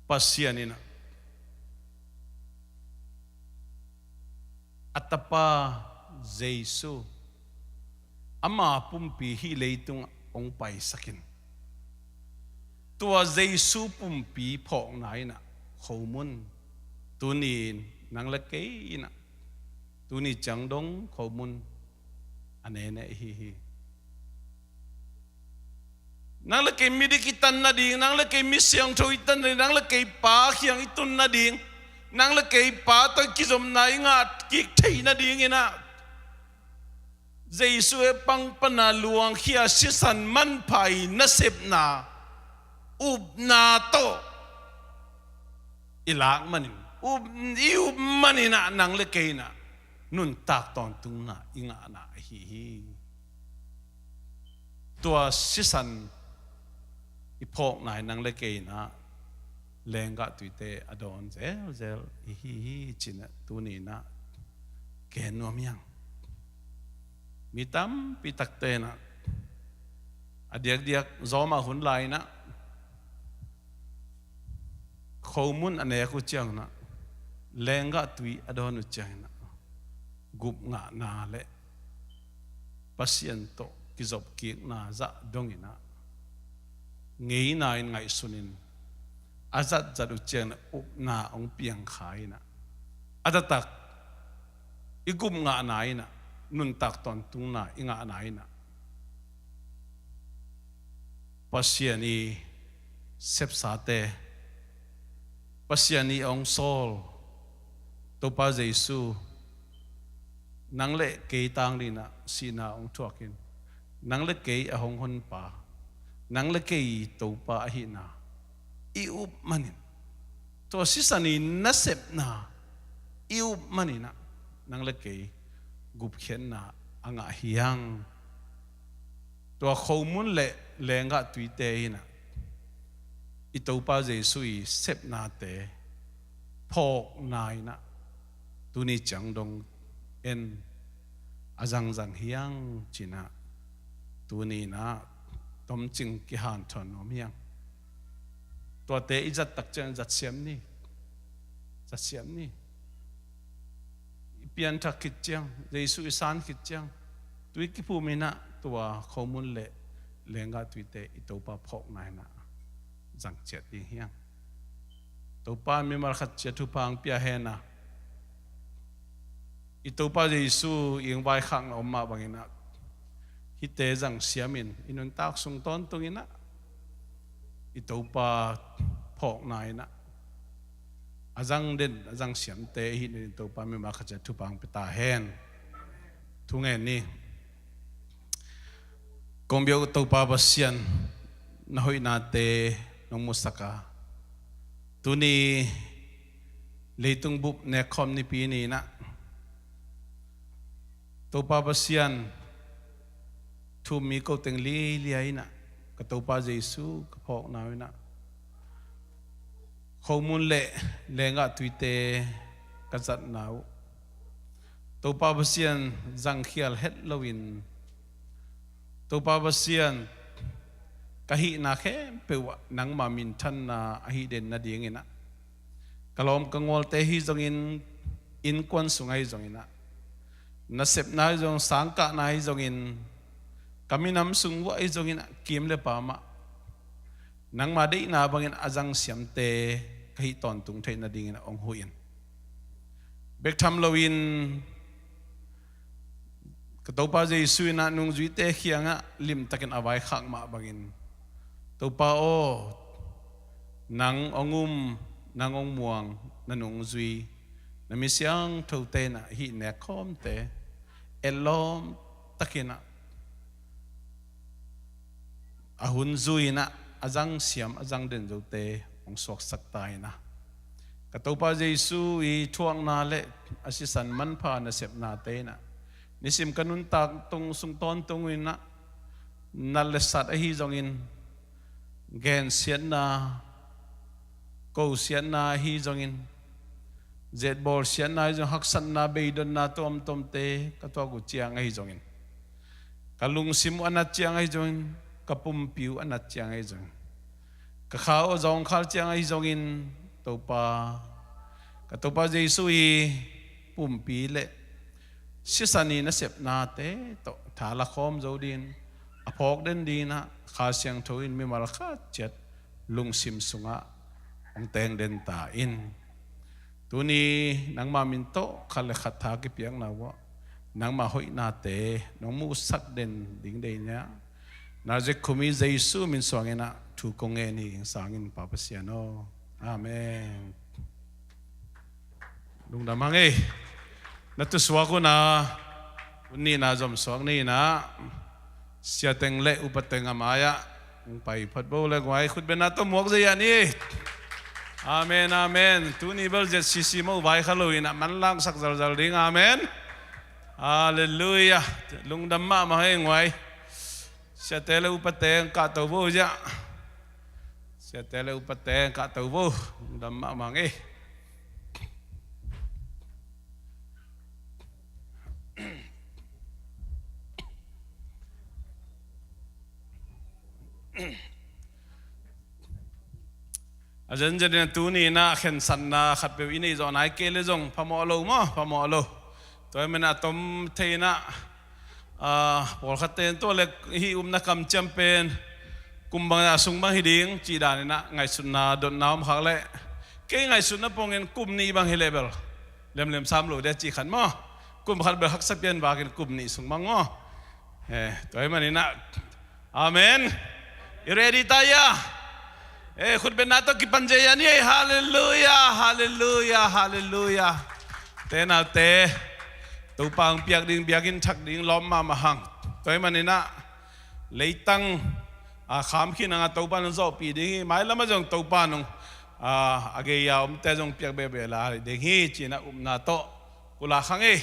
Pasian in ah a Tapa Jesu, ama pumpi hih leitungah hong paisakin, tua Jesu pumpi phawkna in ah khomun, tuni-in nang le kei in ah, tuni ciang dong khomun a nene ihi hi. Nang le kei midik i tan nading, nang le kei mi siangtho i tan nading, nang le kei Pa kiang i tun nading, nang le kei Pa tawh i kizopna i ngah kik theih nading in ah, Jesu hehpihna luangkhia, sisan manpha i nasepna, upna tawh i lak manin, up, i up manin ah nang le kei in ah nuntak tawntungna i ngahna ahi hi. Tua sisan i phawkna in nang le kei in ah lenggah tuite a dawn zelzel ihi hi, ci-in ah tuni in ah gen nuam hi hang. Mi tampi takte in ah a diakdiak zawm a hun lai in ah khomun a nek uh ciangin ah, lenggah tui a dawn uh ciangin ah, gupngahna le Pasian tawh kizopkikna zah dongin ah, ngeina in ngaihsunin, a zatzat uh ciangin ah upna hong piangkhia in ah, a taktak i gupngahna in ah, nuntak tawntungna i ngahna in ah, Pasian i sepsate, Pasian i hong sawl Topa Jesu, nang le kei tang dingin ah sihna hong thuakin, nang le kei a hong honpa, nang le kei Topa ahihna i up manin, tua sisan i nasepna i up manin ah, nang le kei gupkhiatna a ngah hi hang. Tua khomun le lenggah tuite in ah, i Topa Jesu i sepnate phawkna in ah, tuni ciang dong en a zangzang hi hang, ci-in ah tuni in ah tomcing kihanthawn nuam hi hang. Tuate i zat tak ciang zat siam ni. Zat siam ni. I pianthak khit ciang, Jesu i san khit ciang, tui kiphum in ah tua khomun le lenggah tuite i Topa phawkna in ah zang ciat ding hi hang. Topa in mimal khat ciat thupha hong pia hen a, i Topa Jesu i hong vaikhakna om mah bangin ah, hihte zang siamin i nuntak sung tawntungin ah, i Topa phawkna in ah a zang den, a zang siamte i hih nadingin Topa in mimal khat ciat thupha hong pia ta hen. Thu ngen ni. Kong biak uh Topa Pasian, na hoihnate nong musak a, tuni leitung bup nekkhawm nipi ni in ah, Topa Pasian, thu-um mi ko teng liailiai in ah, ka Topa Jesu ka phawkna uh in ah, khomun le lenggah tuite ka zatna uh, Topa Pasian, zangkhial het loin, Topa Pasian, ka hihna khempeuh ah nangma minthanna ahi den nadingin ah, ka lawm ka gualte ahi zongin, innkuan sung ahi zongin ah, nasepna ahi zong, sangkahna ahi zongin, ka minam sung uh ahi zongin ah, kim le pam ah nangma deihna bangin a zang siamte ka hih tawntung theih nadingin ah hong huh in. Bek tham loin, ka Topa Jesu in ah nungzuite kiangah limtakin a vaikhak mah bangin, Topa aw, nang hong um, nang hong muang, na nungzui, na mi siangthote in ah hih nekkhawmte etlawm takin ah, a hun zui in ah a zang siam, a zang den zote hong suaksak ta in ah, ka Topa Jesu i thuakna le a sisan manpha nasepnate in ah, nisim ka nuntak tung sung tawntung in ah, nat le sat ahi zongin, gensiatna, kosiatna ahi zongin, zetbawlsiatna ahi zongin, haksatna, beidonna tuamtuamte ka tuak uh ciang ahi zongin, ka lungsim uh a nat ciang ahi zongin, ka pumpi uh a nat ciang ahi zongin, ka kha uh a zawngkhal ciang ahi zongin, Topa, ka Topa Jesu i pumpi le sisan i nasepnate tawh tha lakhawm zo dingin, a phawk den dingin ah Kha Siangtho in mimal khat ciat lungsim sungah hong teng den ta in. Tuni nangmah min tawh khat le khat tha kipiakna uh ah nangmah hoihnate nong muhsak den ding deih ni ah, Nazareth khumi Jesu min suangin ah thu kong ngen hi, ing sangin Pa Pasian aw. Amen. Lungdam hang ei. Na tusuak un ah, hun nihna zomsuak ni in ah, siateng le upateng a mai-ah hong pai phot bo le guai, khutbenna tawh muak zia ni. Amen, amen. Tuni bel Z C C mah vai kha lo in ah manlang sak zalzal ding. Amen. Halleluiah. Lungdam mahmah hei guai. Siate le upate hong kahto vo ziah. Siate le upate hong kahto vo. Lungdam mahmah hang ei. A zenzen in a tuni in ah khensatna khatpeuh i neih zawh nai kei le zong phamawh lo maw, phamawh lo. Tua hi manin a tom thei in ah, ah, pawlkhatte in tua le hih upna kamciam pen kum bang a sung bang hi ding cih dan in ah ngaihsutna dotna om khak leh, kei ngaihsutna pongin kum nih bang hi leh bel lemlem sam lo dia cih khat maw. Kum khat bel haksa pian vakin kum nih sung bang maw. Eh, tua hi manin ah, amen. I ready ta hia? Eh, khutbenna tawh kipan zia ni ei. Halleluiah, halleluiah, halleluiah. Te naute, Topa hong piak ding biakinn thak ding lawm mahmah hang. Tua hi manin ah leitang a kham khin hang a Topa nong zawhpih ding hi. Mailam ah zong Topa nong, ah, a gei a omte zong piak behbeh lai ding hi ci-in ah upna tawh pulak hang ei.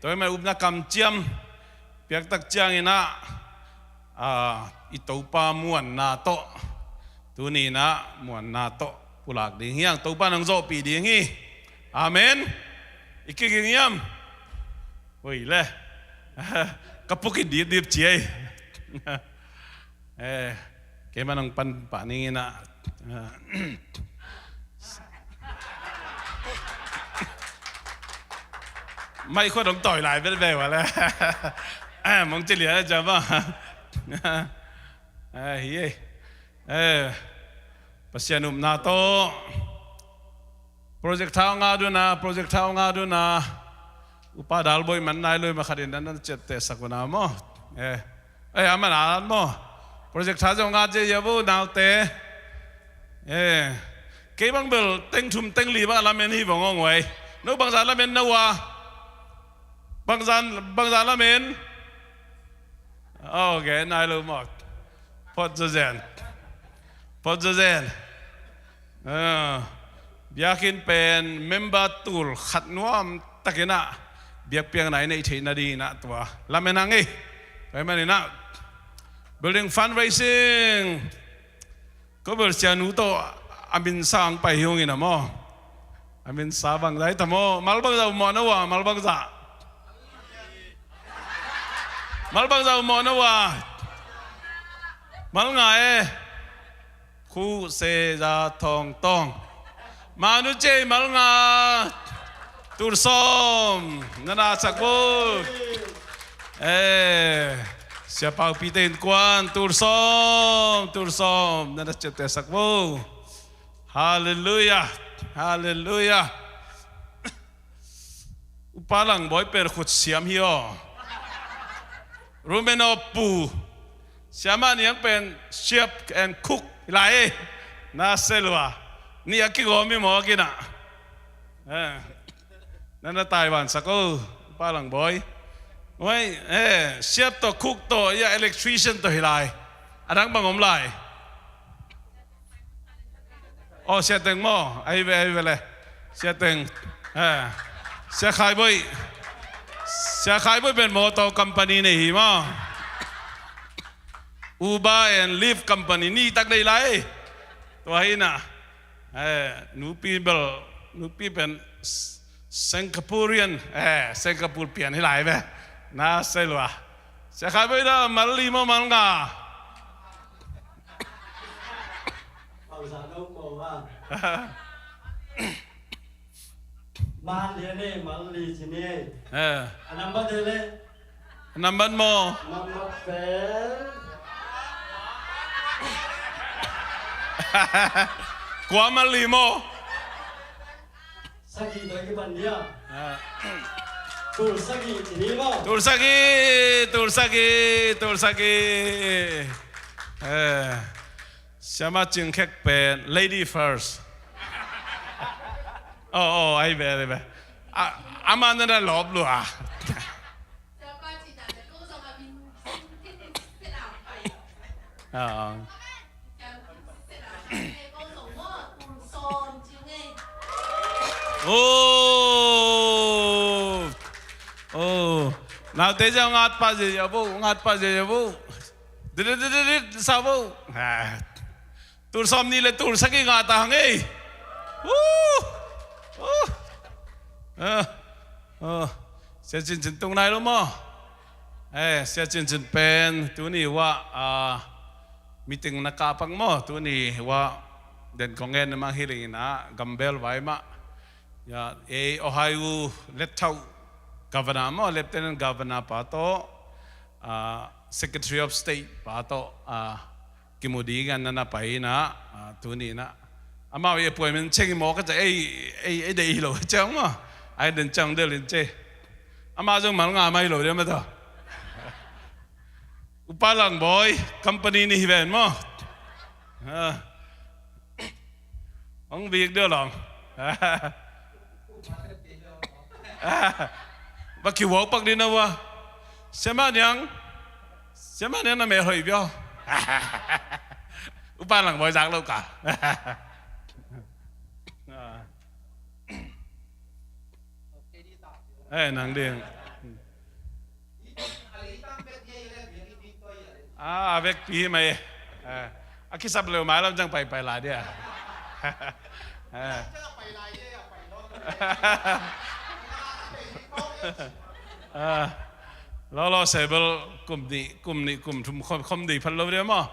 Tua hi manin upna kamciam piak tak ciangin ah, ah, i Topa muanna tawh, tuni in ah muanna tawh pulak ding hi hang. Topa nong zawhpih ding hi. Amen. I kiging hiam? Oi le. Ka puk in dipdip ci ei. Eh, keimah nong pan pah ning in ah. Mai khua dong tawi lai vet ve ua le. Eh, mong ci lian a ciam ah. Eh, hi ei. Eh, Pasian upna tawh. Project thau nga duna, project thau nga duna. Upa Dalboi man nai lui ma khat in nan ciapteh sak una maw. Eh, eh, aman alan maw. Project thau zong nga je ya bu naute. Eh, kei bang bel teng thum teng li bang lamen hi bang ong wei. No bangza lamen na ua. Bangza, bangza lamen. Okay, nai lo maw. Phot zazen. Phot zazen. Ah, biakinn pen member tul khat nuam takin ah biakpiakna i neih theih nadingin ah tua lamen hang ei. Tua hi manin ah building fundraising. Ko bel sianu tawh a minsa hong pai hi ung in a maw. A minsa bangza hi ta maw. Mal bangza um mawh na ua, mal bangza. Mal bangza um mawh na ua. Mal nga e. Khu se za thawng tawng. Manu cei mal nga. Tul sawm. Na na sak bu. Eh, Sia Pau Pite Innkuan, tul sawm, tul sawm. Na na ciapteh sak bu. Halleluiah. Halleluiah. Upa Langbawi pen khut siam hi aw. Rumen aw pu. Siamah niang pen siap and cook hi lai ei. Na se lua. Ni a kigawm hi maw a kinah. Eh. Nan a Taiwan sak o, Upa Langbawi. Oi, eh, siap tawh, cook tawh, ya electrician tawh hi lai. A dang bang om lai. Oh, Sia Teng maw? Ahi ve, ahi ve le. Sia Teng. Eh. Sia Khai Bawi. Sia Khai Bawi pen motor company nei hi maw. Uber and Lyft company ni tak nei lai. Tua hi na. Eh, nupi bel, nupi pen S-, Singaporean, eh, Singapore pian hi lai ve. Na sei lua. Sia Khai Bawi da, mal li maw, mal nga. Mal lian e, mal li ci ni e. Eh. A nambat e le. Nambat maw? Nambat pen. Kua mal li maw? Sagih tawh kipan dia. Ah. Tul sagih ci ni maw? Tul sagih, tul sagih, tul sagih. Eh. Siama Cing Khek pen lady first. Oh, oh, ai be, ai be. A, ama na na lop lua. Ah, ah. Oh. Oh. Naute zia ngat pa zia zia bo, ngat pa zia zia bo. Dit, dit, dit, dit, dit, sa bo. Ah. Tul sawm nih le tul sagih ngah ta hang ei. Uh! Uh! Ah, ah. Sia Cin Cin tung nai lo maw? Eh, Sia Cin Cin pen tuni uh ah, ah, meeting na kah pak maw? Tuni uh ah den kong en na mang hi ling in ah, gambel vai mah. Ya, eh, Ohio let thau governor maw, lieutenant governor pa tawh, ah, secretary of state pa tawh, ah, kimu ding a na na pai in ah, ah, tuni in ah. Amau i appointment ciang i mawk a ciah, ei, ei, ei deih hi lo ciang maw. Ai den ciang del in ci. Amah zong mal ngah mai lo dia mah tawh. Upa Langbawi, company nih hi ven maw. Ah. Hong bik dia lawng. Ba kiwau pak ding na ua. Siama Niang. Siama Niang na mel hoih bia. Upa Langbawi zak lo ka. Eh, nang ding. Ah, a vekpi hi mai. Ah, a kisap leu mailam ciang paipai lai dia. Ah. Ah, lolo sebel kum nih, kum nih, kum thum khom, khom dei phat lo dia maw.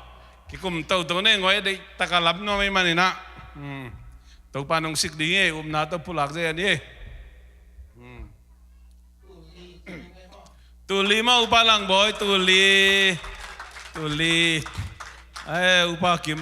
Kikum toto ne ngoi dei taka lam nuam ei manin ah. Hmm. Topa nong sik ding ei, upna tawh pulak zia ni ei. Hmm. Tul li maw, Upa Langbawi, tul li. Tul li. Eh, Upa Kim